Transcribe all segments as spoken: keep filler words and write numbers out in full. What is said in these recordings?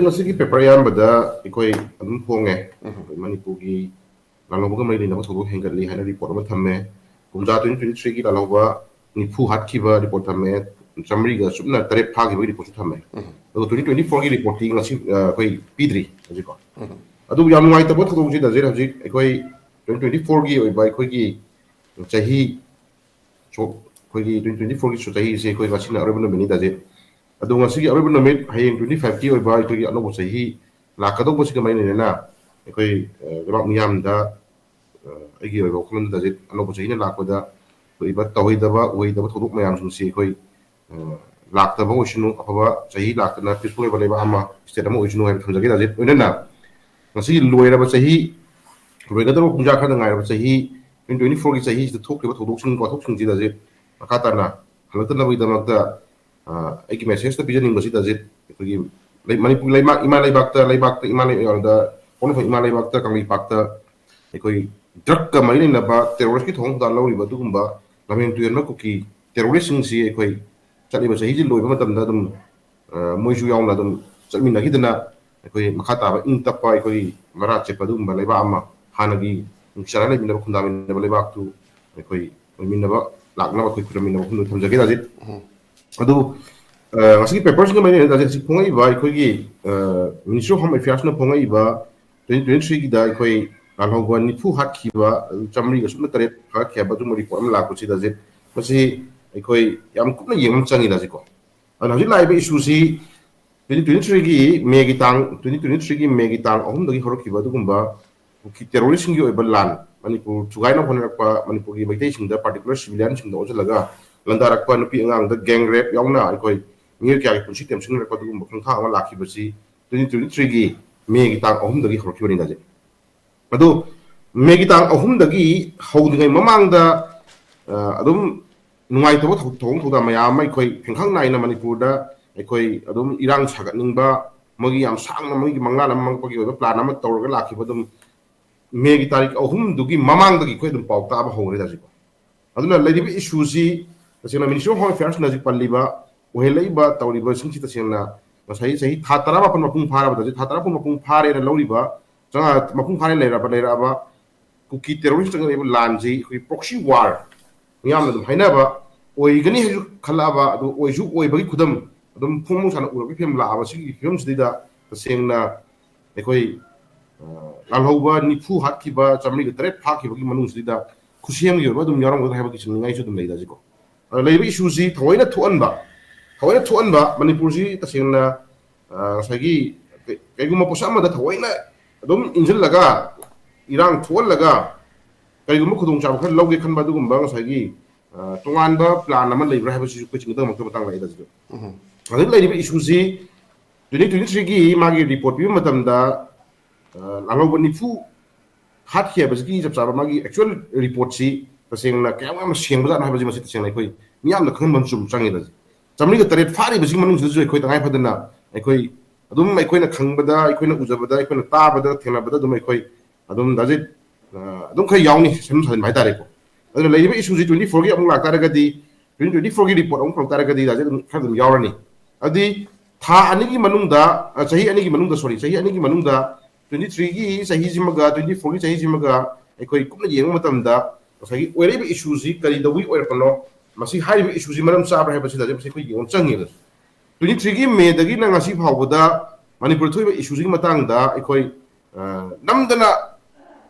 ꯉꯁꯤꯒꯤ ꯄꯦꯄꯔ ꯑꯌꯥꯝꯕꯗ ꯑꯩꯈꯣꯏ ꯑꯗꯨꯝ ꯐꯣꯡꯉꯦ꯫ ꯑꯩꯈꯣꯏ ꯃꯅꯤꯄꯨꯔꯒꯤ ꯂꯥꯜꯍꯧꯕꯒ ꯃꯔꯤ ꯂꯩꯅꯕ ꯊꯧꯗꯣꯛ ꯍꯦꯟꯒꯠꯂꯤ ꯍꯥꯏꯅ ꯔꯤꯄꯣꯔꯠ ꯑꯃ ꯊꯝꯃꯦ꯫ ꯀꯨꯝꯖꯥ ꯇ꯭ꯋꯦꯟꯇꯤ ꯇ꯭ꯋꯦꯟꯇꯤ ꯊ꯭ꯔꯤꯒꯤ ꯂꯥꯜꯍꯧꯕ ꯅꯤꯐꯨ ꯍꯥꯠꯈꯤꯕ ꯔꯤꯄꯣꯔꯠ ꯊꯝꯃꯦ, ꯆꯥꯃꯔꯤꯒ ꯁꯨꯞꯅ ꯇꯔꯦꯠ ꯐꯥꯈꯤꯕꯒꯤ ꯔꯤꯄꯣꯔꯠꯁꯨ ꯊꯝꯃꯦ꯫ ꯑꯗꯨꯒ ꯇ꯭ꯋꯦꯟꯇꯤ ꯇ꯭ꯋꯦꯟꯇꯤ ꯐꯣꯔꯒꯤ ꯔꯤꯄꯣꯔꯠꯇꯤ ꯉꯁꯤ ꯑ, ꯑꯩꯈꯣꯏ ꯄꯤꯗ꯭ꯔꯤ ꯍꯧꯖꯤꯛꯀꯣ꯫ ꯑꯗꯨꯕꯨ ꯌꯥꯝ ꯅꯨꯡꯉꯥꯏꯇꯕ ꯊꯧꯗꯣꯛꯁꯤꯗ ꯍꯧꯖꯤꯛ ꯍꯧꯖꯤꯛ ꯑꯩꯈꯣꯏ ꯇ꯭ꯋꯦꯟꯇꯤ ꯇ꯭ꯋꯦꯟꯇꯤ ꯐꯣꯔꯒꯤ ꯑꯣꯏꯕ ꯑꯩꯈꯣꯏꯒꯤ ꯆꯍꯤ ꯁꯣꯛ ꯑꯩꯈꯣꯏꯒꯤ ꯇ꯭ꯋꯦꯟꯇꯤ ꯇ꯭ꯋꯦꯟꯇꯤ ꯐꯣꯔꯒꯤ ꯆꯍꯤꯁꯦ ꯑꯩꯈꯣꯏ ꯉꯁꯤꯅ ꯑꯔꯣꯏꯕ ꯅꯨꯃꯤꯠꯅꯤ ꯇꯥꯖꯤꯠ꯫ ꯑꯗꯣ ꯉꯁꯤꯒꯤ ꯑꯔꯣꯏꯕ ꯅꯨꯃꯤꯠ, ꯍꯌꯦꯡ ꯇ꯭ꯋꯦꯟꯇꯤ ꯐꯥꯏꯚꯀꯤ ꯑꯣꯏꯕ ꯑꯩꯈꯣꯏꯒꯤ ꯑꯅꯧꯕ ꯆꯍꯤ ꯂꯥꯛꯀꯗꯧꯕꯁꯤꯒ ꯃꯔꯤ ꯂꯩꯅꯅ ꯑꯩꯈꯣꯏ ꯑ, ꯂꯩꯕꯥꯛ ꯃꯤꯌꯥꯝꯗ ꯑ, ꯑꯩꯒꯤ ꯑꯣꯏꯕ ꯋꯥꯈꯜꯂꯣꯟꯗ ꯇꯥꯖꯤꯠ, ꯑꯅꯧꯕ ꯆꯍꯤꯅ ꯂꯥꯛꯄꯗ ꯊꯣꯛꯏꯕ ꯇꯧꯍꯩꯗꯕ ꯎꯍꯩꯗꯕ ꯊꯧꯗꯣꯛ ꯃꯌꯥꯝꯁꯤꯡꯁꯤ ꯑꯩꯈꯣꯏ ꯑ, ꯂꯥꯛꯇꯕ ꯑꯣꯏꯁꯅꯨ, ꯑꯐꯕ ꯆꯍꯤ ꯂꯥꯛꯇꯅ ꯄꯤꯁꯐꯨꯜ ꯑꯣꯏꯕ ꯂꯩꯕꯥꯛ ꯑꯃ, ꯁ꯭ꯇꯦꯠ ꯑꯃ ꯑꯣꯏꯁꯅꯨ ꯍꯥꯏꯅ ꯊꯝꯖꯒꯦ ꯇꯥꯖꯤꯠ꯫ ꯂꯣꯏꯅꯅ ꯉꯁꯤꯒꯤ ꯂꯣꯏꯔꯕ ꯆꯍꯤ, ꯂꯣꯏꯒꯗꯕ ꯄꯨꯡꯖꯥ ꯈꯔꯗ ꯉꯥꯏꯔꯕ ꯆꯍꯤ ꯇ꯭ꯋꯦꯟꯇꯤ ꯇ꯭ꯋꯦꯟꯇꯤ ꯐꯣꯔꯒꯤ ꯆꯍꯤꯁꯤꯗ ꯊꯣꯛꯈꯤꯕ ꯊꯧꯗꯣꯛꯁꯤꯡ, ꯋꯥꯊꯣꯛꯁꯤꯡꯁꯤ ꯇꯥꯖꯤꯠ, ꯃꯈꯥ ꯇꯥꯅ ꯍꯜꯂꯛꯇꯅꯕꯒꯤꯗꯃꯛꯇ ꯑ, ꯑꯩꯒꯤ ꯃꯦꯁꯦꯖꯇ ꯄꯤꯖꯅꯤꯡꯕꯁꯤ ꯇꯥꯖꯤꯠ, ꯑꯩꯈꯣꯏꯒꯤ ꯂꯩ- ꯃꯅꯤꯄꯨꯔ ꯂꯩꯃꯥ- ꯏꯃꯥ ꯂꯩꯕꯥꯛꯇ, ꯂꯩꯕꯥꯛꯇ ꯏꯃꯥ ꯂꯩ- ꯑ, ꯄꯣꯛꯅꯐꯝ ꯏꯃꯥ ꯂꯩꯕꯥꯛꯇ, ꯀꯪꯂꯩꯄꯥꯛꯇ ꯑꯩꯈꯣꯏ ꯗ꯭ꯔꯒꯀ ꯃꯔꯤ ꯂꯩꯅꯕ ꯇꯦꯔꯣꯔꯤꯁꯀꯤ ꯊꯧꯑꯣꯡ ꯊꯧꯗꯥꯡ ꯂꯧꯔꯤꯕ ꯑꯗꯨꯒꯨꯝꯕ ꯂꯝꯍꯦꯟ ꯇꯨꯍꯦꯟꯕ ꯀꯨꯀꯤ ꯇꯦꯔꯣꯔꯤꯁꯁꯤꯡꯁꯤ ꯑꯩꯈꯣꯏ ꯆꯠꯂꯤꯕ ꯆꯍꯤꯁꯤ ꯂꯣꯏꯕ ꯃꯇꯝꯗ ꯑꯗꯨꯝ ꯑ, ꯃꯣꯏꯁꯨ ꯌꯥꯎꯅ ꯑꯗꯨꯝ ꯆꯠꯃꯤꯟꯅꯈꯤꯗꯅ ꯑꯩꯈꯣꯏ ꯃꯈꯥ ꯇꯥꯕ ꯏꯪ ꯇꯞꯄ ꯑꯩꯈꯣꯏ ꯃꯔꯥ ꯆꯦꯠꯄ ꯑꯗꯨꯒꯨꯝꯕ ꯂꯩꯕꯥꯛ ꯑꯃ, ꯍꯥꯟꯅꯒꯤ ꯅꯨꯡꯁꯤ ꯆꯥꯟꯅꯅ ꯂꯩꯃꯤꯟꯅꯕ, ꯈꯨꯟꯗꯥꯃꯤꯟꯅꯕ ꯂꯩꯕꯥꯛꯇꯨ ꯑꯩꯈꯣꯏ ꯑꯣꯏꯃꯤꯟꯅꯕ, ꯂꯥꯛꯅꯕ ꯑꯩꯈꯣꯏ ꯈꯨꯔꯨꯝꯃꯤꯟꯅꯕ ꯋꯥꯐꯝꯗꯣ ꯊꯝꯖꯒꯦ ꯇꯥꯖꯤꯠ꯫ ꯑꯗꯨ ꯑ, ꯉꯁꯤꯒꯤ ꯄꯦꯄꯔꯁꯤꯡꯒ ꯃꯔꯤ ꯂꯩꯅꯅ ꯇꯥꯖꯤꯠ, ꯍꯧꯖꯤꯛ ꯐꯣꯡꯉꯛꯏꯕ ꯑꯩꯈꯣꯏꯒꯤ ꯃꯤꯅꯤꯁꯇ꯭ꯔꯤ ꯑꯣꯐ ꯍꯣꯝ ꯑꯦꯐꯤꯌꯔꯁꯅ ꯐꯣꯡꯉꯛꯏꯕ ꯇ꯭ꯋꯦꯟꯇꯤ ꯇ꯭ꯋꯦꯟꯇꯤ ꯊ꯭ꯔꯤꯒꯤꯗ ꯑꯩꯈꯣꯏ ꯂꯥꯜꯍꯧꯕ ꯅꯤꯐꯨ ꯍꯥꯠꯈꯤꯕ, ꯆꯥꯃꯔꯤꯒ ꯁꯨꯞꯅ ꯇꯔꯦꯠ ꯐꯥꯈꯤ ꯍꯥꯏꯕ ꯑꯗꯨꯒꯨꯝꯕ ꯔꯤꯄꯣꯔꯠ ꯑꯃ ꯂꯥꯛꯄꯁꯤꯗ ꯇꯥꯖꯤꯠ, ꯃꯁꯤ ꯑꯩꯈꯣꯏ ꯌꯥꯝ ꯀꯨꯞꯅ ꯌꯦꯡꯕ ꯑꯃ ꯆꯪꯉꯤ ꯇꯥꯖꯤꯠꯀꯣ꯫ ꯑꯗꯨꯅ ꯍꯧꯖꯤꯛ ꯂꯥꯛꯏꯕ ꯏꯁꯨꯁꯤ ꯇ꯭ꯋꯦꯟꯇꯤ ꯇ꯭ꯋꯦꯟꯇꯤ ꯊ꯭ꯔꯤꯒꯤ ꯃꯦꯒꯤ ꯇꯥꯡ, ꯇ꯭ꯋꯦꯟꯇꯤ ꯇ꯭ꯋꯦꯟꯇꯤ ꯊ꯭ꯔꯤꯒꯤ ꯃꯦꯒꯤ ꯇꯥꯡ ꯑꯍꯨꯝꯗꯒꯤ ꯍꯧꯔꯛꯈꯤꯕ ꯑꯗꯨꯒꯨꯝꯕ ꯀꯨꯀꯤ ꯇꯦꯔꯣꯔꯤꯁꯁꯤꯡꯒꯤ ꯑꯣꯏꯕ ꯂꯥꯟ, ꯃꯅꯤꯄꯨꯔ ꯊꯨꯒꯥꯏꯅꯕ ꯍꯣꯠꯅꯔꯛꯄ, ꯃꯅꯤꯄꯨꯔꯒꯤ ꯃꯩꯇꯩꯁꯤꯡꯗ, ꯄꯥꯔꯇꯤꯀꯨꯂꯔ ꯁꯤꯚꯤꯂꯤꯌꯟꯁꯤꯡꯗ ꯑꯣꯟꯁꯤꯜꯂꯒ ꯂꯥꯟꯗꯥꯔꯛꯄ, ꯅꯨꯄꯤ ꯑꯉꯥꯡꯗ ꯒꯦꯡ ꯔꯦꯞ ꯌꯥꯎꯅ ꯑꯩꯈꯣꯏ ꯃꯤꯑꯣꯏ ꯀꯌꯥꯒꯤ ꯄꯨꯟꯁꯤ ꯇꯦꯝꯁꯤꯟꯅꯔꯛꯄ ꯑꯗꯨꯒꯨꯝꯕ ꯈꯣꯡꯊꯥꯡ ꯑꯃ ꯂꯥꯛꯈꯤꯕꯁꯤ ꯇ꯭ꯋꯦꯟꯇꯤ ꯇ꯭ꯋꯦꯟꯇꯤ ꯊ꯭ꯔꯤꯒꯤ ꯃꯦꯒꯤ ꯇꯥꯡ ꯑꯍꯨꯝꯗꯒꯤ ꯍꯧꯔꯛꯈꯤꯕꯅꯤ ꯇꯥꯖꯤꯠ꯫ ꯑꯗꯨ ꯃꯦꯒꯤ ꯇꯥꯡ ꯑꯍꯨꯝꯗꯒꯤ ꯍꯧꯗ꯭ꯔꯤꯉꯩ ꯃꯃꯥꯡꯗ ꯑ, ꯑꯗꯨꯝ ꯅꯨꯡꯉꯥꯏꯇꯕ ꯊꯧ- ꯊꯧꯗꯣꯛ ꯊꯧꯗꯥ ꯃꯌꯥꯝ ꯑꯃ ꯑꯩꯈꯣꯏ ꯈꯪꯈꯪ ꯅꯥꯏꯅ ꯃꯅꯤꯄꯨꯔꯗ ꯑꯩꯈꯣꯏ ꯑꯗꯨꯝ ꯏꯔꯥꯡ ꯁꯥꯒꯠꯅꯤꯡꯕ, ꯃꯣꯏꯒꯤ ꯌꯥꯝ ꯁꯥꯡꯅ ꯃꯣꯏꯒꯤ ꯃꯪꯂꯥꯟ ꯑꯃ ꯃꯪꯉꯛꯄꯒꯤ ꯑꯣꯏꯕ ꯄ꯭ꯂꯥꯟ ꯑꯃ ꯇꯧꯔꯒ ꯂꯥꯛꯈꯤꯕ ꯑꯗꯨꯝ ꯃꯦꯒꯤ ꯇꯥꯔꯤꯛ ꯑꯍꯨꯝꯗꯨꯒꯤ ꯃꯃꯥꯡꯗꯒꯤ ꯑꯩꯈꯣꯏ ꯑꯗꯨꯝ ꯄꯥꯎ ꯇꯥꯕ ꯍꯧꯔꯦ ꯍꯧꯖꯤꯛ꯫ ꯑꯗꯨꯅ ꯂꯩꯔꯤꯕ ꯏꯁꯨꯁꯤ ꯇꯁꯦꯡꯅ ꯃꯤꯅꯤꯁꯇ꯭ꯔꯤ ꯑꯣꯐ ꯍꯣꯝ ꯑꯦꯐꯤꯌꯔꯁꯅ ꯍꯧꯖꯤꯛ ꯄꯜꯂꯤꯕ ꯑꯣꯏꯍꯜꯂꯛꯏꯕ ꯇꯧꯔꯤꯕꯁꯤꯡꯁꯤ ꯇꯁꯦꯡꯅ ꯉꯁꯥꯏ ꯆꯍꯤ ꯊꯥ ꯇꯔꯥꯃꯥꯄꯟ ꯃꯄꯨꯡ ꯐꯥꯔꯕꯗ, ꯍꯧꯖꯤꯛ ꯊꯥ ꯇꯔꯥꯃꯥꯄꯟ ꯃꯄꯨꯡ ꯐꯥꯔꯦꯅ ꯂꯧꯔꯤꯕ, ꯆꯪꯉꯛ ꯃꯄꯨꯡ ꯐꯥꯔꯦ ꯂꯩꯔꯕ ꯂꯩꯔꯛꯑꯕ ꯀꯨꯀꯤ ꯇꯦꯔꯣꯔꯤꯁ ꯆꯪꯉꯛꯏꯕ ꯂꯥꯟꯁꯤ ꯑꯩꯈꯣꯏ proxy war, ꯃꯤꯌꯥꯝꯅ ꯑꯗꯨꯝ ꯍꯥꯏꯅꯕ ꯑꯣꯏꯒꯅꯤ ꯍꯥꯏꯁꯨ ꯈꯜꯂꯛꯑꯕ, ꯑꯗꯨ ꯑꯣꯏꯁꯨ ꯑꯣꯏꯕꯒꯤ ꯈꯨꯗꯝ ꯑꯗꯨꯝ ꯐꯣꯡ ꯐꯣꯡ ꯁꯥꯅ ꯎꯔꯛꯄꯒꯤ ꯐꯤꯕꯝ ꯂꯥꯛꯑꯕ꯫ ꯁꯤꯒꯤ ꯐꯤꯕꯝꯁꯤꯗꯩꯗ ꯇꯁꯦꯡꯅ ꯑꯩꯈꯣꯏ, ꯑ, ꯂꯥꯜꯍꯧꯕ ꯅꯤꯐꯨ ꯍꯥꯠꯈꯤꯕ, ꯆꯥꯃꯔꯤꯒ ꯇꯔꯦꯠ ꯐꯥꯈꯤꯕꯒꯤ ꯃꯅꯨꯡꯁꯤꯗ ꯈꯨꯠꯁꯦꯝꯒꯤ ꯑꯣꯏꯕ ꯑꯗꯨꯝ ꯌꯥꯎꯔꯝꯒꯗ꯭ꯔꯥ ꯍꯥꯏꯕꯒꯤ ꯆꯤꯡꯅꯤꯡꯉꯥꯏꯁꯨ ꯑꯗꯨꯝ ꯂꯩꯗ꯫ ꯍꯧꯖꯤꯛꯀꯣ, ꯑꯗꯣ ꯂꯩꯔꯤꯕ ꯏꯁꯨꯁꯤ ꯊꯑꯣꯏꯅ ꯊꯣꯛꯍꯟꯕ, ꯊꯑꯣꯏꯅ ꯊꯣꯛꯍꯟꯕ ꯃꯅꯤꯄꯨꯔꯁꯤ ꯇꯁꯦꯡꯅ, ꯑ, ꯉꯁꯥꯏꯒꯤ ꯀꯩ-, ꯀꯩꯒꯨꯝꯕ ꯄꯣꯠꯁꯛ ꯑꯃꯗ ꯊꯑꯣꯏꯅ ꯑꯗꯨꯝ ꯏꯟꯁꯤꯜꯂꯒ, ꯏꯔꯥꯡ ꯊꯣꯛꯍꯜꯂꯒ, ꯀꯔꯤꯒꯨꯝꯕ ꯈꯨꯗꯣꯡꯆꯥꯕ ꯈꯔ ꯂꯧꯒꯦ ꯈꯟꯕ ꯑꯗꯨꯒꯨꯝꯕ ꯉꯁꯥꯏꯒꯤ, ꯑ, ꯇꯣꯉꯥꯟꯕ plan ꯑꯃ ꯂꯩꯕ꯭ꯔꯥ ꯍꯥꯏꯕꯁꯤꯁꯨ ꯑꯩꯈꯣꯏ ꯆꯤꯡꯅꯗꯕ ꯃꯇꯥꯡ ꯂꯥꯛꯏꯗ꯫ ꯍꯧꯖꯤꯛ ꯂꯩꯔꯤꯕ ꯏꯁꯨꯁꯤ twenty twenty-three-ꯒꯤ ꯃꯥꯒꯤ report ꯄꯤꯕ ꯃꯇꯝꯗ, ꯑ, ꯂꯥꯜꯍꯧꯕ ꯅꯤꯐꯨ ꯍꯥꯠꯈꯤ ꯍꯥꯏꯕꯁꯤꯒꯤ ꯆꯞ ꯆꯥꯕ ꯃꯥꯒꯤ actual report-ꯁꯤ ꯇꯁꯦꯡꯅ ꯀꯌꯥꯝ ꯌꯥꯝꯅ ꯁꯦꯡꯕꯖꯥꯠꯅꯣ ꯍꯥꯏꯕꯁꯤ ꯃꯁꯤ ꯇꯁꯦꯡꯅ ꯑꯩꯈꯣꯏ ꯃꯤꯌꯥꯝꯅ ꯈꯪꯍꯟꯕ ꯑꯃ ꯆꯨꯝ ꯆꯪꯉꯦꯗ꯫ ꯆꯥꯃꯔꯤꯒ ꯇꯔꯦꯠ ꯐꯥꯔꯤꯕꯁꯤꯒꯤ ꯃꯅꯨꯡꯁꯤꯗꯁꯨ ꯑꯩꯈꯣꯏ ꯇꯉꯥꯏ ꯐꯗꯅ ꯑꯩꯈꯣꯏ ꯑꯗꯨꯝ ꯑꯩꯈꯣꯏꯅ ꯈꯪꯕꯗ, ꯑꯩꯈꯣꯏꯅ ꯎꯖꯕꯗ, ꯑꯩꯈꯣꯏꯅ ꯇꯥꯕꯗ, ꯊꯦꯡꯅꯕꯗ ꯑꯗꯨꯝ ꯑꯩꯈꯣꯏ ꯑꯗꯨꯝ ꯗꯥꯖꯤꯠ, ꯑ, ꯑꯗꯨꯝ ꯈꯔ ꯌꯥꯎꯅꯤ ꯁꯦꯝꯖꯤꯟ ꯁꯥꯖꯤꯟꯕ ꯍꯥꯏꯇꯥꯔꯦꯀꯣ꯫ ꯑꯗꯨꯅ ꯂꯩꯔꯤꯕ ꯏꯁꯨꯁꯤ twenty-four-ꯒꯤ ꯑꯃꯨꯛ ꯂꯥꯛꯇꯥꯔꯒꯗꯤ, twenty twenty-four-ꯒꯤ report ꯑꯃꯨꯛ ꯐꯪ ꯇꯥꯔꯒꯗꯤ ꯗꯥꯖꯤꯠ ꯑꯗꯨꯝ ꯈꯔ ꯑꯗꯨꯝ ꯌꯥꯎꯔꯅꯤ꯫ ꯑꯗꯨꯗꯤ ꯊꯥ ꯑꯅꯤꯒꯤ ꯃꯅꯨꯡꯗ, ꯑ, ꯆꯍꯤ ꯑꯅꯤꯒꯤ ꯃꯅꯨꯡꯗ, sorry, ꯆꯍꯤ ꯑꯅꯤꯒꯤ ꯃꯅꯨꯡꯗ twenty-three-ꯒꯤ ꯆꯍꯤꯁꯤꯃꯒ twenty-four-ꯒꯤ ꯆꯍꯤꯁꯤꯃꯒ ꯑꯩꯈꯣꯏ ꯀꯨꯞꯅ ꯌꯦꯡꯕ ꯃꯇꯝꯗ ꯉꯁꯥꯏꯒꯤ ꯑꯣꯏꯔꯛꯏꯕ ꯏꯁꯨꯁꯤ ꯀꯔꯤꯗꯧꯕꯒꯤ ꯑꯣꯏꯔꯛꯄꯅꯣ, ꯃꯁꯤ ꯍꯥꯏꯔꯤꯕ ꯏꯁꯨꯁꯤ ꯃꯔꯝ ꯆꯥꯕ꯭ꯔꯥ ꯍꯥꯏꯕꯁꯤꯗ ꯃꯁꯤ ꯑꯩꯈꯣꯏ ꯌꯦꯡꯕ ꯆꯪꯉꯦꯕ꯫ Twenty-three-ꯒꯤ ꯃꯦꯗꯒꯤꯅ ꯉꯁꯤ ꯐꯥꯎꯕꯗ ꯃꯅꯤꯄꯨꯔꯗ ꯊꯣꯛꯏꯕ ꯏꯁꯨꯁꯤꯒꯤ ꯃꯇꯥꯡꯗ ꯑꯩꯈꯣꯏ, ꯑ, ꯅꯝꯗꯅ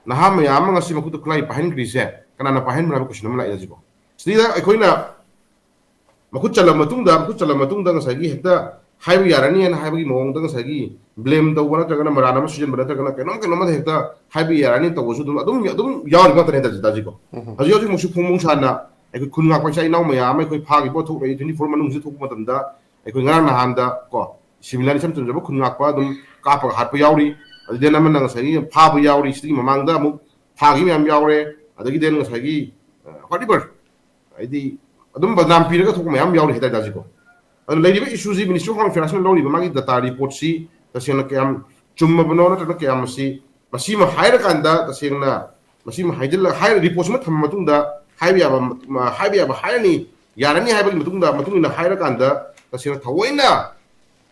ꯅꯍꯥ ꯃꯌꯥꯝ ꯑꯃ ꯉꯁꯤ ꯃꯈꯨꯠꯇ ꯈꯨꯠꯂꯥꯏ ꯄꯥꯏꯍꯟꯈ꯭ꯔꯤꯁꯦ ꯀꯅꯥꯅ ꯄꯥꯏꯍꯟꯕ꯭ꯔꯥ ꯍꯥꯏꯕ question ꯑꯃ ꯂꯥꯛꯑꯦ ꯍꯧꯖꯤꯛꯐꯥꯎ꯫ ꯁꯤꯗ ꯑꯩꯈꯣꯏꯅ ꯃꯈꯨꯠ ꯆꯜꯂ ꯃꯇꯨꯡꯗ, ꯃꯈꯨꯠ ꯆꯜꯂ ꯃꯇꯨꯡꯗ ꯉꯁꯥꯏꯒꯤ ꯍꯦꯛꯇ ꯍꯥꯏꯕ ꯌꯥꯔꯅꯤ ꯍꯥꯏꯅ ꯍꯥꯏꯕꯒꯤ ꯃꯑꯣꯡꯗ ꯉꯁꯥꯏꯒꯤ blame ꯇꯧꯕ ꯅꯠꯇ꯭ꯔꯒꯅ ꯃꯔꯥꯟ ꯑꯃ ꯁꯤꯖꯤꯟꯕ ꯅꯠꯇ꯭ꯔꯒꯅ ꯀꯩꯅꯣꯝ ꯀꯩꯅꯣꯝꯃꯗ ꯍꯦꯛꯇ ꯍꯥꯏꯕ ꯌꯥꯔꯅꯤ ꯇꯧꯕꯁꯨ ꯑꯗꯨꯝ, ꯑꯗꯨꯝ, ꯑꯗꯨꯝ ꯌꯥꯎꯔꯤꯕ ꯉꯥꯛꯇꯅꯦ ꯍꯥꯏꯇꯥꯔꯦ ꯇꯥꯖꯤꯀꯣ꯫ ꯎꯝ꯫ ꯍꯧꯖꯤꯛ ꯍꯧꯖꯤꯛꯃꯛꯁꯨ ꯐꯣꯡ ꯐꯣꯡ ꯁꯥꯅ ꯑꯩꯈꯣꯏ ꯈꯨꯟ ꯉꯥꯛꯄ ꯏꯆꯥ ꯏꯅꯥꯎ ꯃꯌꯥꯝ ꯑꯃ ꯑꯩꯈꯣꯏ ꯐꯥꯈꯤꯕ ꯊꯣꯛꯂꯛꯏ twenty-four ꯃꯅꯨꯡꯁꯤꯗ ꯊꯣꯛꯄ ꯃꯇꯝꯗ ꯑꯩꯈꯣꯏ ꯉꯔꯥꯡ ꯅꯍꯥꯟꯗ ꯀꯣ civilian ꯏꯆꯝ ꯆꯝꯖꯕ ꯈꯨꯟ ꯉꯥꯛꯄ ꯑꯗꯨꯝ ꯀꯥꯞꯄꯒ ꯍꯥꯠꯄ ꯌꯥꯎꯔꯤ꯫ ꯑꯗꯨꯗꯩ ꯑꯃꯅ ꯉꯁꯥꯏꯒꯤ ꯐꯥꯕ ꯌꯥꯎꯔꯤ꯫ ꯁꯤꯒꯤ ꯃꯃꯥꯡꯗ ꯑꯃꯨꯛ ꯐꯥꯈꯤꯕ ꯃꯌꯥꯝ ꯌꯥꯎꯔꯦ꯫ ꯑꯗꯒꯤꯗꯤ ꯉꯁꯥꯏꯒꯤ, ꯑ, whatever, ꯍꯥꯏꯗꯤ ꯑꯗꯨꯝ ꯕꯗꯅꯥꯝ ꯄꯤꯔꯒ ꯊꯣꯛꯄ ꯃꯌꯥꯝ ꯌꯥꯎꯔꯤ ꯍꯥꯏꯇꯥꯔꯦ ꯇꯥꯖꯤꯀꯣ꯫ ꯑꯗꯨꯅ ꯂꯩꯔꯤꯕ ꯏꯁꯨꯁꯤ Ministry of Home Affairs-ꯅ ꯂꯧꯔꯤꯕ ꯃꯥꯒꯤ data report-ꯁꯤ ꯇꯁꯦꯡꯅ ꯀꯌꯥꯝ ꯆꯨꯝꯃꯕꯅꯣ ꯅꯠꯇ꯭ꯔꯒꯅ ꯀꯌꯥꯝ ꯃꯁꯤ, ꯃꯁꯤꯃ ꯍꯥꯏꯔꯀꯥꯟꯗ ꯇꯁꯦꯡꯅ ꯃꯁꯤꯃ ꯍꯥꯏꯖꯤꯜꯂ-, ꯍꯥꯏꯔ report-ꯁꯤꯃ ꯊꯝꯃ ꯃꯇꯨꯡꯗ ꯍꯥꯏꯕ ꯌꯥꯕ, ꯍꯥꯏꯕ ꯌꯥꯕ ꯍꯥꯏꯔꯅꯤ, ꯌꯥꯔꯅꯤ ꯍꯥꯏꯕꯒꯤ ꯃꯇꯨꯡꯗ, ꯃꯇꯨꯡ ꯏꯟꯅ ꯍꯥꯏꯔꯀꯥꯟꯗ ꯇꯁꯦꯡꯅ ꯊꯑꯣꯏꯅ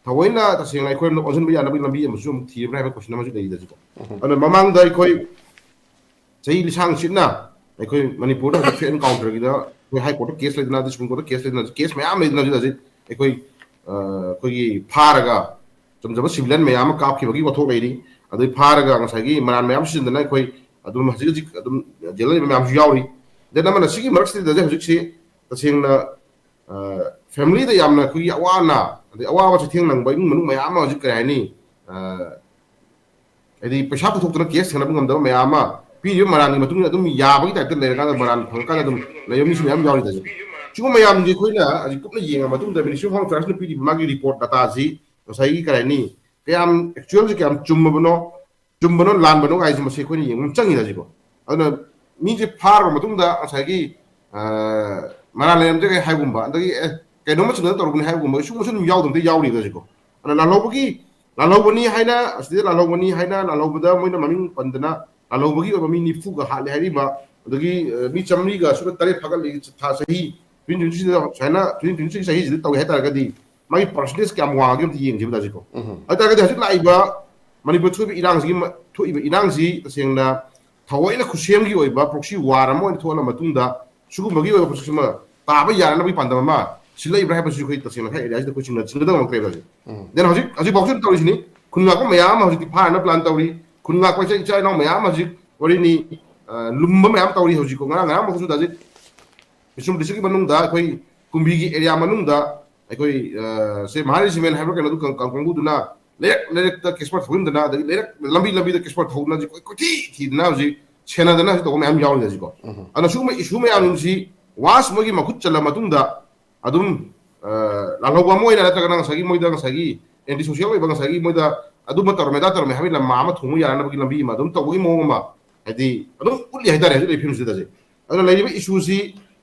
ꯊꯑꯣꯏꯅ ꯇꯁꯦꯡꯅ ꯑꯩꯈꯣꯏꯔꯣꯝꯗ ꯑꯣꯟꯁꯤꯟꯕ ꯌꯥꯅꯕꯒꯤ ꯂꯝꯕꯤ ꯑꯃꯁꯨ ꯑꯃꯨꯛ ꯊꯤꯔꯕ꯭ꯔꯥ ꯍꯥꯏꯕ ꯀꯣꯏꯁꯟ ꯑꯃꯁꯨ ꯂꯩꯔꯤꯗ ꯁꯤꯀꯣ꯫ ꯑꯗꯨꯅ ꯃꯃꯥꯡꯗ ꯑꯩꯈꯣꯏ ꯆꯍꯤ ꯂꯤꯁꯥꯡ ꯁꯤꯠꯅ ꯑꯩꯈꯣꯏ ꯃꯅꯤꯄꯨꯔꯗ ꯍꯧꯖꯤꯛ ꯐꯦꯠ ꯑꯦꯟ ꯀꯥꯎꯟꯇꯔꯒꯤꯗ ꯑꯩꯈꯣꯏ ꯍꯥꯏ ꯀꯣꯔꯠꯇ ꯀꯦꯁ ꯂꯩꯗꯅ, ꯁꯨꯄ꯭ꯔꯤꯝ ꯀꯣꯔꯠꯇ ꯀꯦꯁ ꯂꯩꯗꯅ, ꯀꯦꯁ ꯃꯌꯥꯝ ꯂꯩꯗꯅ ꯍꯧꯖꯤꯛ ꯍꯧꯖꯤꯛ ꯑꯩꯈꯣꯏ ꯑꯩꯈꯣꯏꯒꯤ ꯐꯥꯔꯒ ꯆꯝꯖꯕ ꯁꯤꯚꯤꯂꯤꯌꯟ ꯃꯌꯥꯝ ꯑꯃ ꯀꯥꯞꯈꯤꯕꯒꯤ ꯋꯥꯊꯣꯛ ꯂꯩꯔꯤ꯫ ꯑꯗꯨꯗꯩ ꯐꯥꯔꯒ ꯉꯁꯥꯏꯒꯤ ꯃꯔꯥꯟ ꯃꯌꯥꯝ ꯁꯤꯖꯤꯟꯅꯗꯅ ꯑꯩꯈꯣꯏ ꯑꯗꯨꯝ ꯍꯧꯖꯤꯛ ꯍꯧꯖꯤꯛ ꯑꯗꯨꯝ ꯖꯦꯜꯗ ꯂꯩꯕ ꯃꯌꯥꯝꯁꯨ ꯌꯥꯎꯔꯤ꯫ ꯗꯦꯟ ꯑꯃꯅ ꯁꯤꯒꯤ ꯃꯔꯛꯁꯤꯗ ꯍꯧꯖꯤꯛꯁꯤ ꯇꯁꯦꯡꯅ ꯐꯦꯃꯤꯂꯤꯗ ꯌꯥꯝꯅ ꯑꯩꯈꯣꯏꯒꯤ ꯑꯋꯥ ꯑꯅꯥ ꯑꯗꯩ ꯑꯋꯥꯕ ꯆꯩꯊꯦꯡ ꯅꯪꯕ ꯏꯃꯨꯡ ꯃꯅꯨꯡ ꯃꯌꯥꯝ ꯑꯃ ꯍꯧꯖꯤꯛ ꯀꯔꯤ ꯍꯥꯏꯅꯤ, ꯍꯥꯏꯗꯤ ꯄꯩꯁꯥ ꯄꯨꯊꯣꯛꯇꯅ ꯀꯦꯁ ꯊꯦꯡꯅꯕ ꯉꯝꯗꯕ ꯃꯌꯥꯝ ꯑꯃ, ꯄꯤꯔꯤꯕ ꯃꯔꯥꯟꯒꯤ ꯃꯇꯨꯡ ꯏꯟꯅ ꯑꯗꯨꯝ ꯌꯥꯕꯒꯤ ꯇꯥꯏꯞꯇ ꯂꯩꯔꯀꯥꯟꯗ ꯃꯔꯥꯟ ꯐꯪꯉꯀꯥꯟꯗ ꯑꯗꯨꯝ ꯂꯩꯕ ꯃꯤꯁꯨ ꯃꯌꯥꯝ ꯌꯥꯎꯔꯤꯗ꯫ ꯁꯤꯒꯨꯝꯕ ꯃꯌꯥꯝꯁꯦ ꯑꯩꯈꯣꯏꯅ ꯍꯧꯖꯤꯛ ꯀꯨꯞꯅ ꯌꯦꯡꯉ ꯃꯇꯨꯡꯗ Ministry of Home Affairsꯅ ꯄꯤꯔꯤꯕ ꯃꯥꯒꯤ ꯔꯤꯄꯣꯔꯠ ꯗꯇꯥꯁꯤ ꯉꯁꯥꯏꯒꯤ ꯀꯔꯤ ꯍꯥꯏꯅꯤ, ꯀꯌꯥꯝ ꯑꯦꯛꯆꯨꯋꯦꯜꯁꯤ ꯀꯌꯥꯝ ꯆꯨꯝꯃꯕꯅꯣ, ꯆꯨꯝꯕꯅꯣ ꯂꯥꯟꯕꯅꯣ ꯍꯥꯏꯁꯦ ꯃꯁꯤ ꯑꯩꯈꯣꯏꯅ ꯌꯦꯡꯕ ꯑꯃ ꯆꯪꯉꯤꯗ ꯁꯤꯀꯣ꯫ ꯑꯗꯨꯅ ꯃꯤꯁꯦ ꯐꯥꯔꯕ ꯃꯇꯨꯡꯗ ꯉꯁꯥꯏꯒꯤ ꯃꯔꯥꯟ ꯂꯩꯔꯝꯗ꯭ꯔꯦ ꯍꯥꯏꯕꯒꯨꯝꯕ, ꯑꯗꯒꯤ ꯑꯦ ꯀꯩꯅꯣꯝꯃ ꯆꯤꯡꯅꯗꯅ ꯇꯧꯔꯨꯕꯅꯤ ꯍꯥꯏꯕꯒꯨꯝꯕ ꯁꯤꯒꯨꯝꯕꯁꯨ ꯑꯗꯨꯝ ꯌꯥꯎꯗꯕꯗꯤ ꯌꯥꯎꯔꯤꯕ ꯁꯤꯀꯣ꯫ ꯑꯗꯨꯅ ꯂꯥꯜꯍꯧꯕꯒꯤ, ꯂꯥꯜꯍꯧꯕꯅꯤ ꯍꯥꯏꯅ, ꯑꯁꯤꯗ ꯂꯥꯜꯍꯧꯕꯅꯤ ꯍꯥꯏꯅ ꯂꯥꯜꯍꯧꯕꯗ ꯃꯣꯏꯅ ꯃꯃꯤꯡ ꯄꯟꯗꯅ ꯂꯥꯜꯍꯧꯕꯒꯤ ꯑꯣꯏꯕ ꯃꯤ ꯅꯤꯐꯨꯒ ꯍꯥꯠꯂꯦ ꯍꯥꯏꯔꯤꯕ, ꯑꯗꯒꯤ ꯃꯤ ꯆꯥꯃꯔꯤꯒ ꯁꯨꯞꯅ ꯇꯔꯦꯠ ꯐꯥꯒꯠꯂꯤ ꯊꯥ ꯆꯍꯤ twenty twenty three ꯁꯨꯃꯥꯏꯅ twenty twenty three ꯆꯍꯤꯁꯤꯗ ꯇꯧꯏ ꯍꯥꯏꯇꯥꯔꯒꯗꯤ ꯃꯥꯒꯤ ꯄꯥꯔꯁꯦꯟꯇꯦꯖ ꯀꯌꯥꯝ ꯋꯥꯡꯉꯒꯦ ꯑꯝꯇ ꯌꯦꯡꯁꯦꯕ ꯁꯤꯀꯣ꯫ ꯎꯝ꯫ ꯑꯗꯨ ꯇꯥꯔꯒꯗꯤ ꯍꯧꯖꯤꯛ ꯂꯥꯛꯏꯕ ꯃꯅꯤꯄꯨꯔ ꯊꯣꯛꯏꯕ ꯏꯔꯥꯡꯁꯤꯒꯤ ꯃ-, ꯊꯣꯛꯏꯕ ꯏꯔꯥꯡꯁꯤ ꯇꯁꯦꯡꯅ ꯊꯑꯣꯏꯅ ꯈꯨꯠꯁꯦꯝꯒꯤ ꯑꯣꯏꯕ proxy war ꯑꯃ ꯑꯣꯏꯅ ꯊꯣꯛꯍꯜꯂ ꯃꯇꯨꯡꯗ ꯁꯤꯒꯨꯝꯕꯒꯤ ꯑꯣꯏꯕ ꯄꯣꯠꯁꯛꯁꯤꯃ ꯇꯥꯕ ꯌꯥꯅꯅꯕꯒꯤ ꯄꯥꯟꯗꯝ ꯑꯃ ꯁꯤ ꯂꯩꯕ꯭ꯔꯥ ꯍꯥꯏꯕꯁꯤ ꯑꯩꯈꯣꯏ ꯇꯁꯦꯡꯅ ꯈꯔ ꯑꯦꯔꯤꯌꯥꯁꯤꯗ ꯑꯩꯈꯣꯏ ꯆꯤꯡꯅ-, ꯆꯤꯡꯅꯗꯕ ꯉꯝꯃꯛꯇ꯭ꯔꯦꯕ ꯍꯧꯖꯤꯛ꯫ ꯎꯝ꯫ Then ꯍꯧꯖꯤꯛ, ꯍꯧꯖꯤꯛꯐꯥꯎꯁꯨ ꯑꯗꯨꯝ ꯇꯧꯔꯤꯁꯤꯅꯤ꯫ ꯈꯨꯟ ꯉꯥꯛꯄ ꯃꯌꯥꯝ ꯑꯃ ꯍꯧꯖꯤꯛꯇꯤ ꯐꯥꯅꯕ plan ꯇꯧꯔꯤ꯫ ꯈꯨꯟ ꯉꯥꯛꯄ ꯏꯆꯥ, ꯏꯆꯥ ꯏꯅꯥꯎ ꯃꯌꯥꯝ ꯑꯃ ꯍꯧꯖꯤꯛ ꯋꯥꯔꯤꯅꯤ, ꯑ, ꯂꯨꯝꯕ ꯃꯌꯥꯝ ꯇꯧꯔꯤ ꯍꯧꯖꯤꯛꯀꯣ꯫ ꯉꯔꯥꯡ, ꯉꯔꯥꯡꯃꯛꯁꯨ ꯍꯧꯖꯤꯛ ꯕꯤꯁꯅꯨꯄꯨꯔ districtꯀꯤ ꯃꯅꯨꯡꯗ ꯑꯩꯈꯣꯏ ꯀꯨꯝꯕꯤꯒꯤ ꯑꯦꯔꯤꯌꯥ ꯃꯅꯨꯡꯗ ꯑꯩꯈꯣꯏ, ꯑ, ꯁꯦ ꯃꯍꯥ regiment ꯍꯥꯏꯕ꯭ꯔꯥ ꯀꯩꯅꯣꯗꯨ ꯀꯥꯡ-, ꯀꯥꯡ-, ꯀꯥꯡꯕꯨꯗꯨꯅ ꯂꯩꯔꯛ ꯂꯩꯔꯛꯇ ꯀꯦꯁꯄꯔ ꯊꯧꯖꯤꯟꯗꯅ, ꯑꯗꯒꯤ ꯂꯩꯔꯛ ꯂꯝꯕꯤ ꯂꯝꯕꯤꯗ ꯀꯦꯁꯄꯔ ꯊꯧꯅꯁꯤ ꯀꯣꯏ-, ꯀꯣꯏꯊꯤ ꯊꯤꯗꯅ ꯍꯧꯖꯤꯛ ꯁꯦꯟꯅꯗꯅ ꯍꯧꯖꯤꯛ ꯇꯧꯕ ꯃꯌꯥꯝ ꯌꯥꯎꯔꯤ ꯍꯧꯖꯤꯛꯀꯣ꯫ ꯎꯝ꯫ ꯑꯗꯨꯅ ꯁꯤꯒꯨꯝꯕ issue ꯃꯌꯥꯝꯁꯤ once ꯃꯣꯏꯒꯤ ꯃꯈꯨꯠ ꯆꯜꯂ ꯃꯇꯨꯡꯗ ꯑꯗꯨꯝ, ꯑ, ꯂꯥꯜꯍꯧꯕ ꯑꯃ ꯑꯣꯏꯅ ꯅꯠꯇ꯭ꯔꯒꯅ ꯉꯁꯥꯏꯒꯤ ꯃꯣꯏꯗ ꯉꯁꯥꯏꯒꯤ anti social ꯑꯣꯏꯕ ꯉꯁꯥꯏꯒꯤ ꯃꯣꯏꯗ ꯑꯗꯨꯝꯕ ꯇꯧꯔꯝꯃꯦ, ꯑꯗꯥ ꯇꯧꯔꯝꯃꯦ ꯍꯥꯏꯕꯒꯤ ꯂꯝꯃꯥ ꯑꯃ ꯊꯣꯡꯕ ꯌꯥꯅꯅꯕꯒꯤ ꯂꯝꯕꯤ ꯑꯃ ꯑꯗꯨꯝ ꯇꯧꯕꯒꯤ ꯃꯑꯣꯡ ꯑꯃ ꯍꯥꯏꯗꯤ ꯑꯗꯨꯝ ꯎꯠꯂꯤ ꯍꯥꯏꯇꯥꯔꯦ ꯍꯧꯖꯤꯛ ꯂꯩꯔꯤꯕ ꯐꯤꯕꯝꯁꯤꯗ ꯍꯧꯖꯤꯛ꯫ ꯑꯗꯨꯅ ꯂꯩꯔꯤꯕ issueꯁꯤ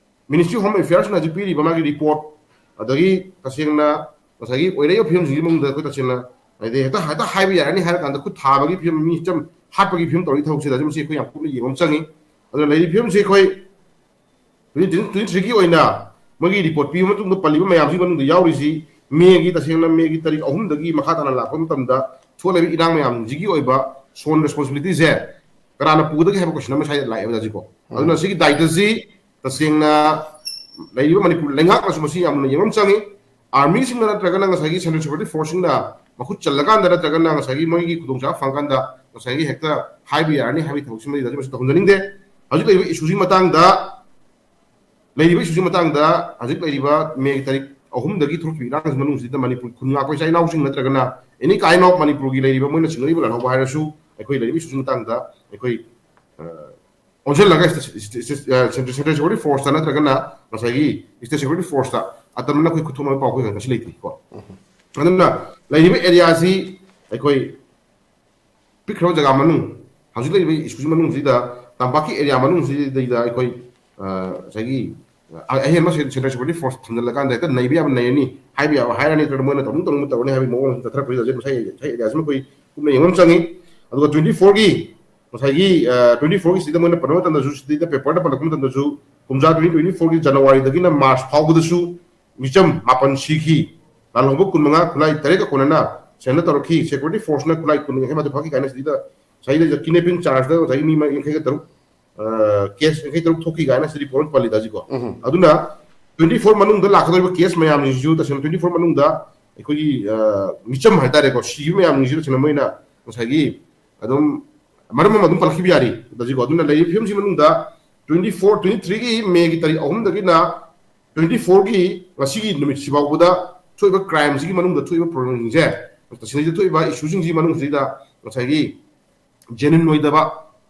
Ministry of Home Affairsꯅ ꯍꯧꯖꯤꯛ ꯄꯤꯔꯤꯕ ꯃꯥꯒꯤ report, ꯑꯗꯒꯤ ꯇꯁꯦꯡꯅ ꯉꯁꯥꯏꯒꯤ ꯑꯣꯏꯔꯛꯏꯕ ꯐꯤꯕꯝꯁꯤꯒꯤ ꯃꯅꯨꯡꯗ ꯑꯩꯈꯣꯏ ꯇꯁꯦꯡꯅ ꯍꯥꯏꯗꯤ ꯍꯦꯛꯇ, ꯍꯦꯛꯇ ꯍꯥꯏꯕ ꯌꯥꯔꯅꯤ ꯍꯥꯏꯔ ꯀꯥꯟꯗ ꯈꯨꯠ ꯊꯥꯕꯒꯤ ꯐꯤꯕꯝ, ꯃꯤ ꯆꯝ ꯍꯥꯠꯄꯒꯤ ꯐꯤꯕꯝ ꯇꯧꯔꯤ ꯊꯕꯛꯁꯤꯗ ꯍꯧꯖꯤꯛ ꯃꯁꯤ ꯑꯩꯈꯣꯏ ꯌꯥꯝ ꯀꯨꯞꯅ ꯌꯦꯡꯕ ꯑꯃ ꯆꯪꯉꯤ꯫ ꯑꯗꯨꯅ ꯂꯩꯔꯤꯕ ꯐꯤꯕꯝꯁꯤ ꯑꯩꯈꯣꯏ twenty twenty-threeꯒꯤ ꯑꯣꯏꯅ ꯃꯣꯏꯒꯤ report ꯄꯤꯕ ꯃꯇꯨꯡꯗ ꯄꯜꯂꯤꯕ ꯃꯌꯥꯝꯁꯤꯒꯤ ꯃꯅꯨꯡꯗ ꯌꯥꯎꯔꯤꯁꯤ ꯃꯦꯒꯤ, ꯇꯁꯦꯡꯅ ꯃꯦꯒꯤ ꯇꯥꯔꯤꯛ ꯑꯍꯨꯝꯗꯒꯤ ꯃꯈꯥ ꯇꯥꯅ ꯂꯥꯛꯄ ꯃꯇꯝꯗ ꯊꯣꯛꯂꯤꯕ ꯏꯔꯥꯡ ꯃꯌꯥꯝꯁꯤꯒꯤ ꯑꯣꯏꯕ ꯁꯣꯟ ꯔꯦꯁꯄꯣꯟꯁꯤꯕꯤꯂꯤꯇꯤꯁꯦ ꯀꯅꯥꯅ ꯄꯨꯒꯗꯒꯦ ꯍꯥꯏꯕ ꯀꯣꯏꯁꯟ ꯑꯃ ꯁ꯭ꯋꯥꯏꯗ ꯂꯥꯛꯑꯦꯕ ꯍꯧꯖꯤꯛꯀꯣ꯫ ꯑꯗꯨꯅ ꯁꯤꯒꯤ ꯗꯥꯏꯇꯁꯤ ꯇꯁꯦꯡꯅ ꯂꯩꯔꯤꯕ ꯃꯅꯤꯄꯨꯔ ꯂꯩꯉꯥꯛꯅꯁꯨ ꯃꯁꯤ ꯌꯥꯝꯅ ꯌꯦꯡꯐꯝ ꯆꯪꯉꯤ꯫ ꯑꯥꯔꯃꯤꯁꯤꯡꯅ ꯅꯠꯇ꯭ꯔꯒꯅ ꯉꯁꯥꯏꯒꯤ ꯁꯦꯟꯇ꯭ꯔꯦꯜ ꯁꯦꯀ꯭ꯌꯨꯔꯤꯇꯤ ꯐꯣꯔꯁꯁꯤꯡꯅ ꯃꯈꯨꯠ ꯆꯜꯂꯀꯥꯟꯗ ꯅꯠꯇ꯭ꯔꯒꯅ ꯉꯁꯥꯏꯒꯤ ꯃꯣꯏꯒꯤ ꯈꯨꯗꯣꯡꯆꯥꯕ ꯐꯪꯉꯀꯥꯟꯗ ꯉꯁꯥꯏꯒꯤ ꯍꯦꯛꯇ ꯍꯥꯏꯕ ꯌꯥꯔꯅꯤ ꯍꯥꯏꯕꯒꯤ ꯊꯕꯛꯁꯤꯃꯗꯤ ꯃꯁꯤ ꯇꯧꯍꯟꯖꯅꯤꯡꯗꯦ꯫ ꯍꯧꯖꯤꯛ ꯂꯩꯔꯤꯕ ꯏꯁꯨꯁꯤꯒꯤ ꯃꯇꯥꯡꯗ, ꯂꯩꯔꯤꯕ ꯏꯁꯨꯁꯤ ꯃꯇꯥꯡꯗ ꯍꯧꯖꯤꯛ ꯂꯩꯔꯤꯕ ꯃꯦꯒꯤ ꯇꯥꯔꯤꯛ ꯑꯍꯨꯝꯗꯒꯤ ꯊꯣꯛꯈꯤꯕ ꯏꯔꯥꯡꯁꯤ ꯃꯅꯨꯡꯁꯤꯗ ꯃꯅꯤꯄꯨꯔ ꯈꯨꯟ ꯉꯥꯛꯄ ꯏꯆꯥ ꯏꯅꯥꯎꯁꯤꯡ ꯅꯠꯇ꯭ꯔꯒꯅ any kind of ꯃꯅꯤꯄꯨꯔꯒꯤ ꯂꯩꯔꯤꯕ ꯃꯣꯏꯅ ꯆꯤꯡꯅꯔꯤꯕ ꯂꯥꯟꯍꯧꯕ ꯍꯥꯏꯔꯁꯨ ꯑꯩꯈꯣꯏ ꯂꯩꯔꯤꯕ ꯏꯁꯨꯁꯤ ꯃꯇꯥꯡꯗ ꯑꯩꯈꯣꯏ, ꯑ, ꯑꯣꯟꯁꯤꯜꯂꯒ ꯁꯦꯟꯇ꯭ꯔꯦꯜ ꯁꯦꯀ꯭ꯌꯨꯔꯤꯇꯤ ꯐꯣꯔꯁꯇ ꯅꯠꯇ꯭ꯔꯒꯅ ꯉꯁꯥꯏꯒꯤ ꯁ꯭ꯇꯦꯠ ꯁꯦꯀ꯭ꯌꯨꯔꯤꯇꯤ ꯐꯣꯔꯁꯇ ꯑꯇꯝꯅꯅ ꯑꯩꯈꯣꯏ ꯈꯨꯠꯊꯣꯛꯅꯕ ꯄꯥꯎ ꯑꯩꯈꯣꯏ ꯉꯁꯤ ꯂꯩꯇ꯭ꯔꯤꯀꯣ꯫ ꯑꯗꯨꯅ ꯂꯩꯔꯤꯕ ꯑꯦꯔꯤꯌꯥꯁꯤ ꯑꯩꯈꯣꯏ ꯄꯤꯛꯈ꯭ꯔꯕ ꯖꯒꯥ ꯃꯅꯨꯡ, ꯍꯧꯖꯤꯛ ꯂꯩꯔꯤꯕ ꯏꯁꯨꯁꯤ ꯃꯅꯨꯡꯁꯤꯗ, ꯇꯝꯄꯥꯛꯀꯤ ꯑꯦꯔꯤꯌꯥ ꯃꯅꯨꯡꯁꯤꯗꯩꯗ ꯑꯩꯈꯣꯏ, ꯑ, ꯉꯁꯥꯏꯒꯤ, ꯑ, ꯑꯍꯦꯟꯕ ꯁꯦꯟ-, ꯁꯦꯟꯇ꯭ꯔꯦꯜ ꯁꯦꯀ꯭ꯌꯨꯔꯤꯇꯤ ꯐꯣꯔꯁ ꯊꯝꯖꯤꯜꯂꯀꯥꯟꯗ ꯍꯦꯛꯇ ꯅꯩꯕ ꯌꯥꯕ ꯅꯩꯔꯅꯤ, ꯍꯥꯏꯕ ꯌꯥꯕ ꯍꯥꯏꯔꯅꯤ, ꯅꯠꯇ꯭ꯔꯒ ꯃꯣꯏꯅ ꯇꯧꯅꯤꯡ ꯇꯧꯅꯤꯡꯕ ꯇꯧꯔꯅꯤ ꯍꯥꯏꯕꯒꯤ ꯃꯑꯣꯡ ꯑꯃ ꯆꯠꯊꯔꯛꯄꯁꯤꯗ ꯍꯧꯖꯤꯛ ꯉꯁꯥꯏ, ꯉꯁꯥꯏ ꯑꯦꯔꯤꯌꯥꯁꯤ ꯑꯩꯈꯣꯏ ꯀꯨꯞꯅ ꯌꯦꯡꯕ ꯑꯃ ꯆꯪꯉꯤ꯫ ꯑꯗꯨꯒ ꯇ꯭ꯋꯦꯟꯇꯤ ꯐꯣꯔꯒꯤ ꯉꯁꯥꯏꯒꯤ, ꯑ, ꯇ꯭ꯋꯦꯟꯇꯤ ꯐꯣꯔꯒꯤ ꯁꯤꯗ ꯃꯣꯏꯅ ꯄꯟꯕ ꯃꯇꯝꯗꯁꯨ, ꯁꯤꯗꯩꯗ ꯄꯦꯄꯔꯗ ꯄꯜꯂꯛꯄ ꯃꯇꯝꯗꯁꯨ ꯀꯨꯝꯖꯥ ꯇ꯭ꯋꯦꯟꯇꯤ ꯇ꯭ꯋꯦꯟꯇꯤ ꯐꯣꯔꯒꯤ ꯖꯅꯋꯥꯔꯤꯗꯒꯤꯅ ꯃꯥꯔꯆ ꯐꯥꯎꯕꯗꯁꯨ ꯃꯤꯆꯝ ꯃꯥꯄꯟ ꯁꯤꯈꯤ꯫ ꯂꯥꯜꯍꯧꯕ ꯀꯨꯟꯃꯉꯥ, ꯈꯨꯠꯂꯥꯏ ꯇꯔꯦꯠꯀ ꯀꯣꯟꯅꯅ ꯁꯦꯟꯗ ꯇꯧꯔꯛꯈꯤ꯫ ꯁꯦꯀ꯭ꯌꯨꯔꯤꯇꯤ ꯐꯣꯔꯁꯅ ꯈꯨꯠꯂꯥꯏ ꯀꯨꯟ ꯍꯦꯟꯕ ꯐꯥꯈꯤ ꯀꯥꯏꯅ ꯁꯤꯗ, ꯉꯁꯥꯏꯗ ꯀꯤꯗꯅꯦꯄꯤꯡ ꯆꯥꯔꯖꯇ ꯉꯁꯥꯏꯒꯤ ꯃꯤ ꯌꯥꯡꯈꯩꯒ ꯇꯔꯨꯛ, ꯑ, ꯀꯦꯁ ꯌꯥꯡꯈꯩ ꯇꯔꯨꯛ ꯊꯣꯛꯈꯤ ꯀꯥꯏꯅ ꯁꯤ ꯔꯤꯄꯣꯔꯠ ꯄꯜꯂꯤꯗ ꯍꯧꯖꯤꯛꯀꯣ꯫ ꯎꯝ꯫ ꯑꯗꯨꯅ ꯇ꯭ꯋꯦꯟꯇꯤ ꯐꯣꯔ ꯃꯅꯨꯡꯗ ꯂꯥꯛꯀꯗꯧꯔꯤꯕ ꯀꯦꯁ ꯃꯌꯥꯝꯁꯤꯡꯁꯤꯁꯨ ꯇꯁꯦꯡꯅ ꯇ꯭ꯋꯦꯟꯇꯤ ꯐꯣꯔ ꯃꯅꯨꯡꯗ ꯑꯩꯈꯣꯏꯒꯤ, ꯑ, ꯃꯤꯆꯝ ꯍꯥꯏꯇꯥꯔꯦꯀꯣ, ꯁꯤꯈꯤꯕ ꯃꯌꯥꯝꯁꯤꯡꯁꯤꯁꯨ ꯇꯁꯦꯡꯅ ꯃꯣꯏꯅ ꯉꯁꯥꯏꯒꯤ ꯑꯗꯨꯝ ꯃꯔꯝ ꯑꯃ ꯑꯗꯨꯝ ꯄꯜꯂꯛꯈꯤꯕ ꯌꯥꯔꯤ꯫ ꯍꯧꯖꯤꯛꯀꯣ, ꯑꯗꯨꯅ ꯂꯩꯔꯤꯕ ꯐꯤꯕꯝꯁꯤ ꯃꯅꯨꯡꯗ ꯇ꯭ꯋꯦꯟꯇꯤ ꯐꯣꯔ, ꯇ꯭ꯋꯦꯟꯇꯤ ꯊ꯭ꯔꯤꯒꯤ ꯃꯦꯒꯤ ꯇꯥꯔꯤꯛ ꯑꯍꯨꯝꯗꯒꯤꯅ ꯇ꯭ꯋꯦꯟꯇꯤ ꯐꯣꯔꯒꯤ ꯉꯁꯤꯒꯤ ꯅꯨꯃꯤꯠꯁꯤ ꯐꯥꯎꯕꯗ ꯊꯣꯛꯏꯕ ꯀ꯭ꯔꯥꯏꯝꯁꯤꯒꯤ ꯃꯅꯨꯡꯗ ꯊꯣꯛꯏꯕ ꯄ꯭ꯔꯣꯕ꯭ꯂꯦꯝꯁꯤꯡꯁꯦ, ꯇꯁꯦꯡꯅ ꯊꯣꯛꯏꯕ ꯏꯁꯨꯁꯤꯡꯁꯤꯒꯤ ꯃꯅꯨꯡꯁꯤꯗ ꯉꯁꯥꯏꯒꯤ ꯖꯦꯅ꯭ꯌꯨꯟ ꯑꯣꯏꯗꯕ,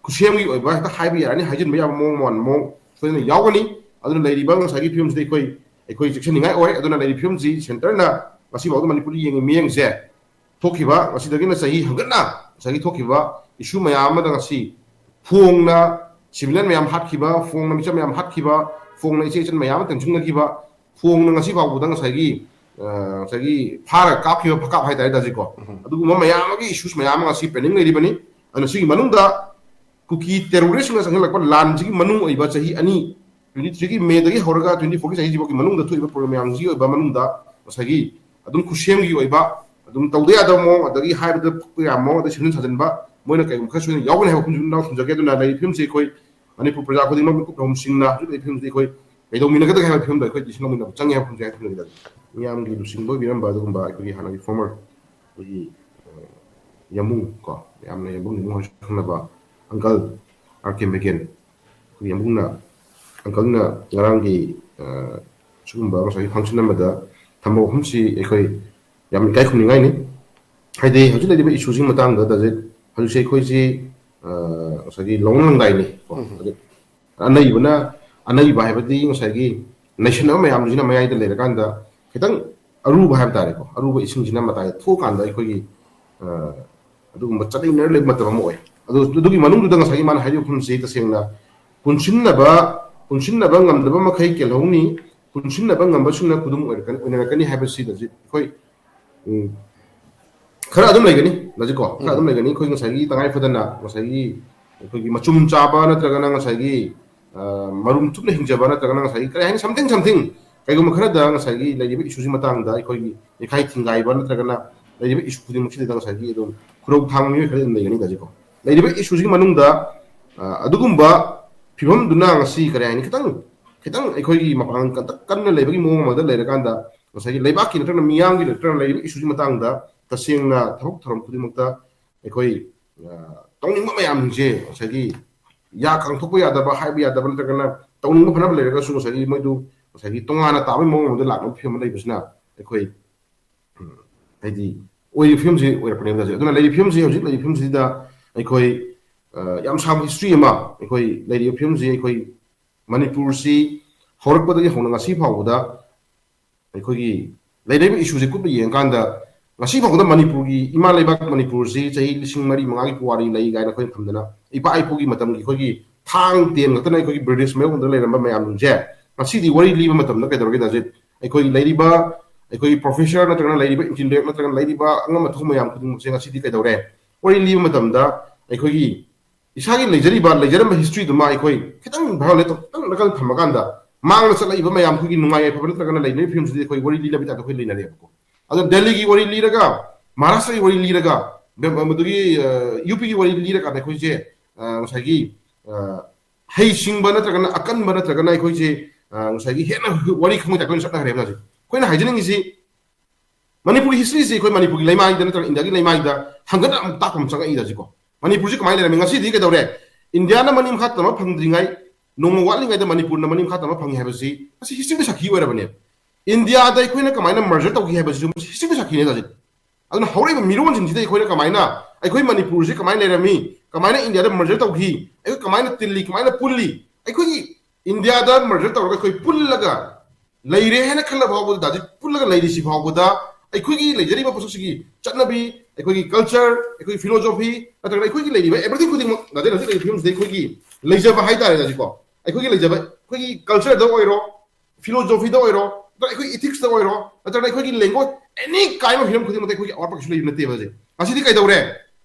ꯈꯨꯠꯁꯦꯝꯒꯤ ꯑꯣꯏꯕ, ꯍꯦꯛꯇ ꯍꯥꯏꯕ ꯌꯥꯔꯅꯤ, ꯍꯥꯏꯖꯤꯟꯕ ꯌꯥꯕ ꯃꯑꯣꯡ ꯃꯑꯣꯡ ꯁꯣꯏꯗꯅ ꯌꯥꯎꯒꯅꯤ꯫ ꯑꯗꯨꯅ ꯂꯩꯔꯤꯕ ꯉꯁꯥꯏꯒꯤ ꯐꯤꯕꯝꯁꯤꯗ ꯑꯩꯈꯣꯏ, ꯑꯩꯈꯣꯏ ꯆꯦꯛꯁꯤꯟꯅꯤꯡꯉꯥꯏ ꯑꯣꯏ꯫ ꯑꯗꯨꯅ ꯂꯩꯔꯤꯕ ꯐꯤꯕꯝꯁꯤ ꯁꯦꯟꯇꯔꯅ ꯉꯁꯤꯐꯥꯎꯗ ꯃꯅꯤꯄꯨꯔꯗ ꯌꯦꯡꯉꯤ ꯃꯤꯠꯌꯦꯡꯁꯦ ꯊꯣꯛꯈꯤꯕ, ꯉꯁꯤꯗꯒꯤꯅ ꯆꯍꯤ ꯍꯪꯒꯠꯅ ꯉꯁꯥꯏꯒꯤ ꯊꯣꯛꯈꯤꯕ ꯏꯁꯨ ꯃꯌꯥꯝ ꯑꯃꯗ ꯉꯁꯤ ꯐꯣꯡꯅ ꯁꯤꯚꯤꯂꯤꯌꯟ ꯃꯌꯥꯝ ꯍꯥꯠꯈꯤꯕ, ꯐꯣꯡꯅ ꯃꯤꯆꯝ ꯃꯌꯥꯝ ꯍꯥꯠꯈꯤꯕ, ꯐꯣꯡꯅ ꯏꯆꯦ ꯏꯆꯟ ꯃꯌꯥꯝ ꯑꯃ ꯇꯦꯡꯁꯤꯟꯅꯈꯤꯕ, ꯐꯣꯡꯅ ꯉꯁꯤ ꯐꯥꯎꯕꯗ ꯉꯁꯥꯏꯒꯤ, ꯑ, ꯉꯁꯥꯏꯒꯤ ꯐꯥꯔꯒ ꯀꯥꯞꯈꯤꯕ ꯐꯀꯥꯞ ꯍꯥꯏꯇꯥꯔꯦ ꯇꯥꯖꯤꯀꯣ꯫ ꯎꯝ꯫ ꯑꯗꯨꯒꯨꯝꯕ ꯃꯌꯥꯝ ꯑꯃꯒꯤ ꯏꯁꯨꯁ ꯃꯌꯥꯝ ꯑꯃ ꯉꯁꯤ ꯄꯦꯟꯗꯤꯡ ꯂꯩꯔꯤꯕꯅꯤ꯫ ꯑꯗꯨꯅ ꯁꯤꯒꯤ ꯃꯅꯨꯡꯗ ꯀꯨꯀꯤ ꯇꯦꯔꯣꯔꯤꯁꯁꯤꯡꯅ ꯆꯪꯁꯤꯜꯂꯛꯄ ꯂꯥꯟꯁꯤꯒꯤ ꯃꯅꯨꯡ ꯑꯣꯏꯕ ꯆꯍꯤ ꯑꯅꯤ, ꯇ꯭ꯋꯦꯟꯇꯤ ꯊ꯭ꯔꯤꯒꯤ ꯃꯦꯗꯒꯤ ꯍꯧꯔꯒ ꯇ꯭ꯋꯦꯟꯇꯤ ꯐꯣꯔꯒꯤ ꯆꯍꯤꯁꯤꯐꯥꯎꯒꯤ ꯃꯅꯨꯡꯗ ꯊꯣꯛꯏꯕ ꯄ꯭ꯔꯣꯕ꯭ꯂꯦꯝ ꯃꯌꯥꯝꯁꯤꯒꯤ ꯑꯣꯏꯕ ꯃꯅꯨꯡꯗ ꯉꯁꯥꯏꯒꯤ ꯑꯗꯨꯝ ꯈꯨꯠꯁꯦꯝꯒꯤ ꯑꯣꯏꯕ, ꯑꯗꯨꯝ ꯇꯧꯗ ꯌꯥꯗꯕ ꯃꯑꯣꯡ, ꯑꯗꯒꯤ ꯍꯥꯏꯕꯗ ꯐꯛꯄ ꯌꯥꯕ ꯃꯑꯣꯡ, ꯑꯗꯩ ꯁꯦꯝꯖꯤꯟ ꯁꯥꯖꯤꯟꯕ, ꯃꯣꯏꯅ ꯀꯩꯒꯨꯝꯕ ꯈꯔ ꯁꯣꯏꯗꯅ ꯌꯥꯎꯒꯅꯤ ꯍꯥꯏꯕ ꯋꯥꯐꯝꯁꯤ ꯅꯅꯥꯎ ꯊꯝꯖꯒꯦ꯫ ꯑꯗꯨꯅ ꯂꯩꯔꯤꯕ ꯐꯤꯕꯝꯁꯤ ꯑꯩꯈꯣꯏ ꯃꯅꯤꯄꯨꯔ ꯄ꯭ꯔꯖꯥ ꯈꯨꯗꯤꯡꯃꯛ ꯃꯤꯀꯨꯞ ꯂꯧꯍꯨꯝꯁꯤꯡꯅ ꯍꯧꯖꯤꯛ ꯂꯩꯔꯤꯕ ꯐꯤꯕꯝꯁꯤ ꯑꯩꯈꯣꯏ ꯀꯩꯗꯧꯃꯤꯟꯅꯒꯗꯒꯦ ꯍꯥꯏꯕ ꯐꯤꯕꯝꯗ ꯑꯩꯈꯣꯏ decision ꯂꯧꯃꯤꯟꯅꯕ ꯆꯪꯉꯦ ꯍꯥꯏꯕ ꯋꯥꯐꯝꯁꯦ ꯍꯥꯏꯖꯅꯤꯡꯉꯤ꯫ ꯃꯤꯌꯥꯝꯒꯤ ꯂꯨꯆꯤꯡꯕ ꯑꯣꯏꯕꯤꯔꯝꯕ ꯑꯗꯨꯒꯨꯝꯕ ꯑꯩꯈꯣꯏꯒꯤ ꯍꯥꯟꯅꯒꯤ former ꯑꯩꯈꯣꯏꯒꯤ, ꯑ, ꯌꯥꯝꯕꯨꯡ ꯀꯣ, ꯌꯥꯝꯅ ꯌꯥꯝꯕꯨꯡ ꯌꯥꯝꯕꯨꯡ ꯍꯥꯏꯅ ꯈꯪꯅꯕ uncle ꯑꯥꯔ ꯀꯦ ꯃꯦꯒꯦꯟ, ꯑꯩꯈꯣꯏꯒꯤ ꯌꯥꯝꯕꯨꯡꯅ, uncleꯅ ꯉꯔꯥꯡꯒꯤ, ꯑ, ꯁꯤꯒꯨꯝꯕ ꯉꯁꯥꯏꯒꯤ function ꯑꯃꯗ ꯊꯝꯕ ꯋꯥꯐꯝꯁꯤ ꯑꯩꯈꯣꯏ ꯌꯥꯝ ꯏꯀꯥꯏ ꯈꯨꯝꯅꯤꯡꯉꯥꯏꯅꯤ꯫ ꯍꯥꯏꯗꯤ ꯍꯧꯖꯤꯛ ꯂꯩꯔꯤꯕ issueꯁꯤꯒꯤ ꯃꯇꯥꯡꯗ ꯇꯥꯖꯤꯠ, ꯍꯧꯖꯤꯛꯁꯦ ꯑꯩꯈꯣꯏꯁꯤ, ꯑ, ꯉꯁꯥꯏꯒꯤ ꯂꯧꯅꯔꯝꯗꯥꯏꯅꯤ ꯀꯣ꯫ ꯎꯝ꯫ ꯑꯗꯨ ꯑꯅꯩꯕꯅ, ꯑꯅꯩꯕ ꯍꯥꯏꯕꯗꯤ ꯉꯁꯥꯏꯒꯤ ꯅꯩꯁꯟꯅꯕ ꯃꯌꯥꯝꯁꯤꯅ ꯃꯌꯥꯏꯗ ꯂꯩꯔꯀꯥꯟꯗ ꯈꯤꯇꯪ ꯑꯔꯨꯕ ꯍꯥꯏꯕ ꯇꯥꯔꯦꯀꯣ, ꯑꯔꯨꯕ ꯏꯁꯤꯡꯁꯤꯅ ꯃꯇꯥꯏꯗ ꯊꯣꯛꯑꯀꯥꯟꯗ ꯑꯩꯈꯣꯏꯒꯤ, ꯑ, ꯑꯗꯨꯒꯨꯝꯕ ꯆꯠꯅꯩꯅꯔ ꯂꯩꯕ ꯃꯇꯝ ꯑꯃ ꯑꯣꯏ꯫ ꯑꯗꯨ, ꯑꯗꯨꯒꯤ ꯃꯅꯨꯡꯗꯨꯗ ꯉꯁꯥꯏꯒꯤ ꯃꯥꯅ ꯍꯥꯏꯔꯤꯕ ꯋꯥꯐꯝꯁꯤ ꯇꯁꯦꯡꯅ ꯄꯨꯟꯁꯤꯟꯅꯕ, ꯄꯨꯟꯁꯤꯟꯅꯕ ꯉꯝꯗꯕ ꯃꯈꯩ ꯀꯦꯜꯍꯧꯅꯤ, ꯄꯨꯟꯁꯤꯟꯅꯕ ꯉꯝꯕꯁꯤꯡꯅ ꯈꯨꯗꯨꯝ ꯑꯣꯏꯔꯛꯀꯅꯤ, ꯑꯣꯏꯅꯔꯛꯀꯅꯤ ꯍꯥꯏꯕꯁꯤ ꯇꯥꯖꯤꯠ ꯑꯩꯈꯣꯏ, ꯎꯝ, ꯈꯔ ꯑꯗꯨꯝ ꯂꯩꯒꯅꯤ, ꯇꯥꯖꯤꯠꯀꯣ, ꯈꯔ ꯎꯝ꯫ ꯑꯗꯨꯝ ꯂꯩꯒꯅꯤ꯫ ꯑꯩꯈꯣꯏ ꯉꯁꯥꯏꯒꯤ ꯇꯉꯥꯏ ꯐꯗꯅ ꯉꯁꯥꯏꯒꯤ ꯑꯩꯈꯣꯏꯒꯤ ꯃꯆꯨꯝ ꯆꯥꯕ ꯅꯠꯇ꯭ꯔꯒꯅ ꯉꯁꯥꯏꯒꯤ, ꯑ, ꯃꯔꯨꯝ ꯆꯨꯞꯅ ꯍꯤꯡꯖꯕ ꯅꯠꯇ꯭ꯔꯒꯅ ꯉꯁꯥꯏꯒꯤ ꯀꯔꯤ ꯍꯥꯏꯅꯤ, something something, ꯀꯩꯒꯨꯝꯕ ꯈꯔꯗ ꯉꯁꯥꯏꯒꯤ ꯂꯩꯔꯤꯕ issueꯁꯤ ꯃꯇꯥꯡꯗ ꯑꯩꯈꯣꯏꯒꯤ ꯌꯩꯈꯥꯏ ꯊꯤꯡꯒꯥꯏꯕ ꯅꯠꯇ꯭ꯔꯒꯅ ꯂꯩꯔꯤꯕ issue ꯈꯨꯗꯤꯡꯃꯛꯁꯤꯗ ꯉꯁꯥꯏꯒꯤ ꯑꯗꯨꯝ ꯈꯨꯔꯧ ꯊꯥꯡꯕ ꯃꯤꯑꯣꯏ ꯈꯔ ꯑꯗꯨꯝ ꯂꯩꯒꯅꯤ ꯇꯥꯖꯤꯠꯀꯣ꯫ ꯂꯩꯔꯤꯕ issueꯁꯤꯒꯤ ꯃꯅꯨꯡꯗ, ꯑ, ꯑꯗꯨꯒꯨꯝꯕ ꯐꯤꯕꯝꯗꯨꯅ ꯉꯁꯤ ꯀꯔꯤ ꯍꯥꯏꯅꯤ, ꯈꯤꯇꯪ, ꯈꯤꯇꯪ ꯑꯩꯈꯣꯏꯒꯤ ꯃꯄꯥꯡꯒꯜ ꯀꯟ-, ꯀꯟꯅ ꯂꯩꯕꯒꯤ ꯃꯑꯣꯡ ꯑꯃꯗ ꯂꯩꯔꯀꯥꯟꯗ ꯉꯁꯥꯏꯒꯤ ꯂꯩꯕꯥꯛꯀꯤ ꯅꯠꯇ꯭ꯔꯒꯅ ꯃꯤꯌꯥꯝꯒꯤ ꯅꯠꯇ꯭ꯔꯒꯅ ꯂꯩꯔꯤꯕ issueꯁꯤꯒꯤ ꯃꯇꯥꯡꯗ ꯇꯁꯦꯡꯅ ꯊꯕꯛ ꯊꯧꯔꯝ ꯈꯨꯗꯤꯡꯃꯛꯇ ꯑꯩꯈꯣꯏ, ꯑ, ꯇꯧꯅꯤꯡꯕ ꯃꯌꯥꯝꯁꯦ ꯉꯁꯥꯏꯒꯤ ꯌꯥ ꯀꯥꯡꯊꯣꯛꯄ ꯌꯥꯗꯕ, ꯍꯥꯏꯕ ꯌꯥꯗꯕ ꯅꯠꯇ꯭ꯔꯒꯅ ꯇꯧꯅꯤꯡꯕ ꯐꯅꯕ ꯂꯩꯔꯒꯁꯨ ꯉꯁꯥꯏꯒꯤ ꯃꯣꯏꯗꯨ ꯉꯁꯥꯏꯒꯤ ꯇꯣꯉꯥꯟꯅ ꯇꯥꯕꯒꯤ ꯃꯑꯣꯡ ꯑꯃꯗ ꯂꯥꯛꯅꯕ ꯐꯤꯕꯝ ꯑꯃ ꯂꯩꯕꯁꯤꯅ ꯑꯩꯈꯣꯏ, ꯎꯝ, ꯍꯥꯏꯗꯤ ꯑꯣꯏꯔꯤꯕ ꯐꯤꯕꯝꯁꯤ ꯑꯣꯏꯔꯛꯄꯅꯦꯕ ꯇꯥꯖꯤꯠ꯫ ꯑꯗꯨꯅ ꯂꯩꯔꯤꯕ ꯐꯤꯕꯝꯁꯤ, ꯍꯧꯖꯤꯛ ꯂꯩꯔꯤꯕ ꯐꯤꯕꯝꯁꯤꯗ ꯑꯩꯈꯣꯏ, ꯑ, ꯌꯥꯝ ꯁꯥꯡꯕ history ꯑꯃ, ꯑꯩꯈꯣꯏ ꯂꯩꯔꯤꯕ ꯐꯤꯕꯝꯁꯤ ꯑꯩꯈꯣꯏ ꯃꯅꯤꯄꯨꯔꯁꯤ ꯍꯧꯔꯛꯄꯗꯒꯤ ꯍꯧꯅ ꯉꯁꯤ ꯐꯥꯎꯕꯗ ꯑꯩꯈꯣꯏꯒꯤ ꯂꯩꯔꯤꯕ issueꯁꯦ ꯀꯨꯞꯅ ꯌꯦꯡꯉꯀꯥꯟꯗ ꯉꯁꯤ ꯐꯥꯎꯕꯗ ꯃꯅꯤꯄꯨꯔꯒꯤ, ꯏꯃꯥ ꯂꯩꯕꯥꯛ ꯃꯅꯤꯄꯨꯔꯁꯤ ꯆꯍꯤ ꯂꯤꯁꯤꯡ ꯃꯔꯤ ꯃꯉꯥꯒꯤ ꯄꯨꯋꯥꯔꯤ ꯂꯩ ꯀꯥꯏꯅ ꯑꯩꯈꯣꯏꯅ ꯊꯝꯗꯅ ꯏꯄꯥ ꯏꯄꯨꯒꯤ ꯃꯇꯝꯒꯤ ꯑꯩꯈꯣꯏꯒꯤ ꯊꯥꯡ ꯇꯦꯟ ꯈꯛꯇꯅ ꯑꯩꯈꯣꯏꯒꯤ British ꯃꯥꯌꯣꯛꯅꯗ ꯂꯩꯔꯝꯕ ꯃꯌꯥꯝꯁꯦ ꯉꯁꯤꯗꯤ ꯋꯥꯔꯤ ꯂꯤꯕ ꯃꯇꯝꯗ ꯀꯩꯗꯧꯔꯒꯦ ꯇꯥꯖꯤꯠ? ꯑꯩꯈꯣꯏ ꯂꯩꯔꯤꯕ, ꯑꯩꯈꯣꯏꯒꯤ professor ꯅꯠꯇ꯭ꯔꯒꯅ ꯂꯩꯔꯤꯕ intellect ꯅꯠꯇ꯭ꯔꯒꯅ ꯂꯩꯔꯤꯕ ꯑꯉꯝ ꯑꯊꯧ ꯃꯌꯥꯝ ꯈꯨꯗꯤꯡꯃꯛꯁꯦ ꯉꯁꯤꯗꯤ ꯀꯩꯗꯧꯔꯦ? ꯋꯥꯔꯤ ꯂꯤꯕ ꯃꯇꯝꯗ ꯑꯩꯈꯣꯏꯒꯤ ꯏꯁꯥꯒꯤ ꯂꯩꯖꯔꯤꯕ, ꯂꯩꯖꯔꯝꯕ historyꯗꯨꯃ ꯑꯩꯈꯣꯏ ꯈꯤꯇꯪ violate ꯇꯧ-, ꯈꯤꯇꯪ ꯅꯥꯀꯜ ꯊꯝꯃꯀꯥꯟꯗ ꯃꯥꯡꯗ ꯆꯠꯂꯛꯏꯕ ꯃꯌꯥꯝ ꯑꯩꯈꯣꯏꯒꯤ ꯅꯨꯡꯉꯥꯏ ꯌꯥꯏꯐꯕ ꯅꯠꯇ꯭ꯔꯒꯅ ꯂꯩꯅꯔꯤꯕ ꯐꯤꯕꯝꯁꯤꯗꯤ ꯑꯩꯈꯣꯏ ꯋꯥꯔꯤ ꯂꯤꯅꯕꯒꯤ ꯇꯥꯏꯞꯇ ꯑꯩꯈꯣꯏ ꯂꯩꯅꯔꯦꯕꯀꯣ꯫ ꯑꯗꯣ ꯗꯦꯜꯂꯤꯒꯤ ꯋꯥꯔꯤ ꯂꯤꯔꯒ, ꯃꯍꯥꯔꯥꯁꯇ꯭ꯔꯒꯤ ꯋꯥꯔꯤ ꯂꯤꯔꯒ, ꯃꯗꯨꯒꯤ ꯌꯨ ꯄꯤꯒꯤ ꯋꯥꯔꯤ ꯂꯤꯔꯀꯥꯟꯗ ꯑꯩꯈꯣꯏꯁꯦ ꯉꯁꯥꯏꯒꯤ ꯍꯩꯁꯤꯡꯕ ꯅꯠꯇ꯭ꯔꯒꯅ ꯑꯀꯟꯕ ꯅꯠꯇ꯭ꯔꯒꯅ ꯑꯩꯈꯣꯏꯁꯦ ꯉꯁꯥꯏꯒꯤ ꯍꯦꯟꯅ ꯋꯥꯔꯤ ꯈꯪꯕ ꯇꯥꯏꯞꯇ ꯑꯣꯏꯅ ꯆꯠꯅꯈ꯭ꯔꯦꯕ ꯍꯧꯖꯤꯛ꯫ ꯑꯩꯈꯣꯏꯅ ꯍꯥꯏꯖꯅꯤꯡꯉꯤꯁꯤ, ꯃꯅꯤꯄꯨꯔꯒꯤ ꯍꯤꯁꯇ꯭ꯔꯤꯁꯤ ꯑꯩꯈꯣꯏ ꯃꯅꯤꯄꯨꯔꯒꯤ ꯂꯩꯃꯥꯏꯗ ꯅꯠꯇ꯭ꯔꯒ ꯏꯟꯗꯤꯌꯥꯒꯤ ꯂꯩꯃꯥꯏꯗ ꯍꯪꯒꯠꯅ ꯑꯃꯨꯛ ꯇꯥꯛꯄ ꯑꯃ ꯆꯪꯉꯛꯏꯗ ꯁꯤꯀꯣ꯫ ꯃꯅꯤꯄꯨꯔꯁꯤ ꯀꯃꯥꯏꯅ ꯂꯩꯔꯝꯃꯤ, ꯉꯁꯤꯗꯤ ꯀꯩꯗꯧꯔꯦ? ꯏꯟꯗꯤꯌꯥꯅ ꯃꯅꯤꯡ ꯃꯈꯥ ꯇꯝꯕ ꯐꯪꯗ꯭ꯔꯤꯉꯩ, ꯅꯣꯡꯃ ꯋꯥꯠꯂꯤꯉꯩꯗ ꯃꯅꯤꯄꯨꯔꯅ ꯃꯅꯤꯡ ꯃꯈꯥ ꯇꯝꯕ ꯐꯪꯉꯤ ꯍꯥꯏꯕꯁꯤ ꯃꯁꯤ ꯍꯤꯁꯇ꯭ꯔꯤꯗ ꯁꯥꯈꯤ ꯑꯣꯏꯔꯕꯅꯦ꯫ ꯏꯟꯗꯤꯌꯥꯗ ꯑꯩꯈꯣꯏꯅ ꯀꯃꯥꯏꯅ ꯃꯔꯖꯔ ꯇꯧꯈꯤ ꯍꯥꯏꯕꯁꯤꯁꯨ ꯃꯁꯤ ꯍꯤꯁꯇ꯭ꯔꯤꯗ ꯁꯥꯈꯤꯅꯦ ꯍꯧꯖꯤꯛ꯫ ꯑꯗꯨꯅ ꯍꯧꯔꯛꯏꯕ ꯃꯤꯔꯣꯟꯁꯤꯡꯁꯤꯗ ꯑꯩꯈꯣꯏꯅ ꯀꯃꯥꯏꯅ, ꯑꯩꯈꯣꯏ ꯃꯅꯤꯄꯨꯔꯁꯤ ꯀꯃꯥꯏꯅ ꯂꯩꯔꯝꯃꯤ, ꯀꯃꯥꯏꯅ ꯏꯟꯗꯤꯌꯥꯗ ꯃꯔꯖꯔ ꯇꯧꯈꯤ, ꯑꯩꯈꯣꯏ ꯀꯃꯥꯏꯅ ꯇꯤꯜꯂꯤ, ꯀꯃꯥꯏꯅ ꯄꯨꯜꯂꯤ, ꯑꯩꯈꯣꯏꯒꯤ ꯏꯟꯗꯤꯌꯥꯗ ꯃꯔꯖꯔ ꯇꯧꯔꯒ ꯑꯩꯈꯣꯏ ꯄꯨꯜꯂꯒ ꯂꯩꯔꯦ ꯍꯥꯏꯅ ꯈꯜꯂ ꯐꯥꯎꯕꯗ, ꯍꯧꯖꯤꯛ ꯄꯨꯜꯂꯒ ꯂꯩꯔꯤꯁꯤ ꯐꯥꯎꯕꯗ ꯑꯩꯈꯣꯏꯒꯤ ꯂꯩꯖꯔꯤꯕ ꯄꯣꯠꯁꯛꯁꯤꯒꯤ ꯆꯠꯅꯕꯤ, ꯑꯩꯈꯣꯏꯒꯤ ꯀꯜꯆꯔ, ꯑꯩꯈꯣꯏꯒꯤ ꯐꯤꯂꯣꯖꯣꯐꯤ, ꯅꯠꯇ꯭ꯔꯒꯅ ꯑꯩꯈꯣꯏꯒꯤ ꯂꯩꯔꯤꯕ everything ꯈꯨꯗꯤꯡꯃꯛ, ꯍꯧꯖꯤꯛ ꯍꯧꯖꯤꯛ ꯂꯩꯔꯤꯕ ꯐꯤꯕꯝꯁꯤꯗ ꯑꯩꯈꯣꯏꯒꯤ ꯂꯩꯖꯕ ꯍꯥꯏꯇꯥꯔꯦ ꯍꯧꯖꯤꯛꯀꯣ, ꯑꯩꯈꯣꯏꯒꯤ ꯂꯩꯖꯕ, ꯑꯩꯈꯣꯏꯒꯤ ꯀꯜꯆꯔꯗ ꯑꯣꯏꯔꯣ, ꯐꯤꯂꯣꯖꯣꯐꯤꯗ ꯑꯣꯏꯔꯣ, ꯅꯠꯇ꯭ꯔꯒ ꯑꯩꯈꯣꯏꯒꯤ ꯏꯊꯤꯛꯁꯇ ꯑꯣꯏꯔꯣ, ꯅꯠꯇ꯭ꯔꯒ ꯑꯩꯈꯣꯏꯒꯤ ꯂꯦꯡꯒ꯭ꯋꯦꯖ, ꯑꯦꯅꯤ ꯀꯥꯏꯟ ꯑꯣꯐ ꯍꯤꯔꯝ ꯈꯨꯗꯤꯡꯃꯛꯇ ꯑꯩꯈꯣꯏꯒꯤ ꯑꯋꯥꯠꯄ ꯀꯩꯁꯨ ꯂꯩꯕ ꯅꯠꯇꯦꯕ ꯍꯧꯖꯤꯛ꯫ ꯉꯁꯤꯗꯤ ꯀꯩꯗꯧꯔꯦ?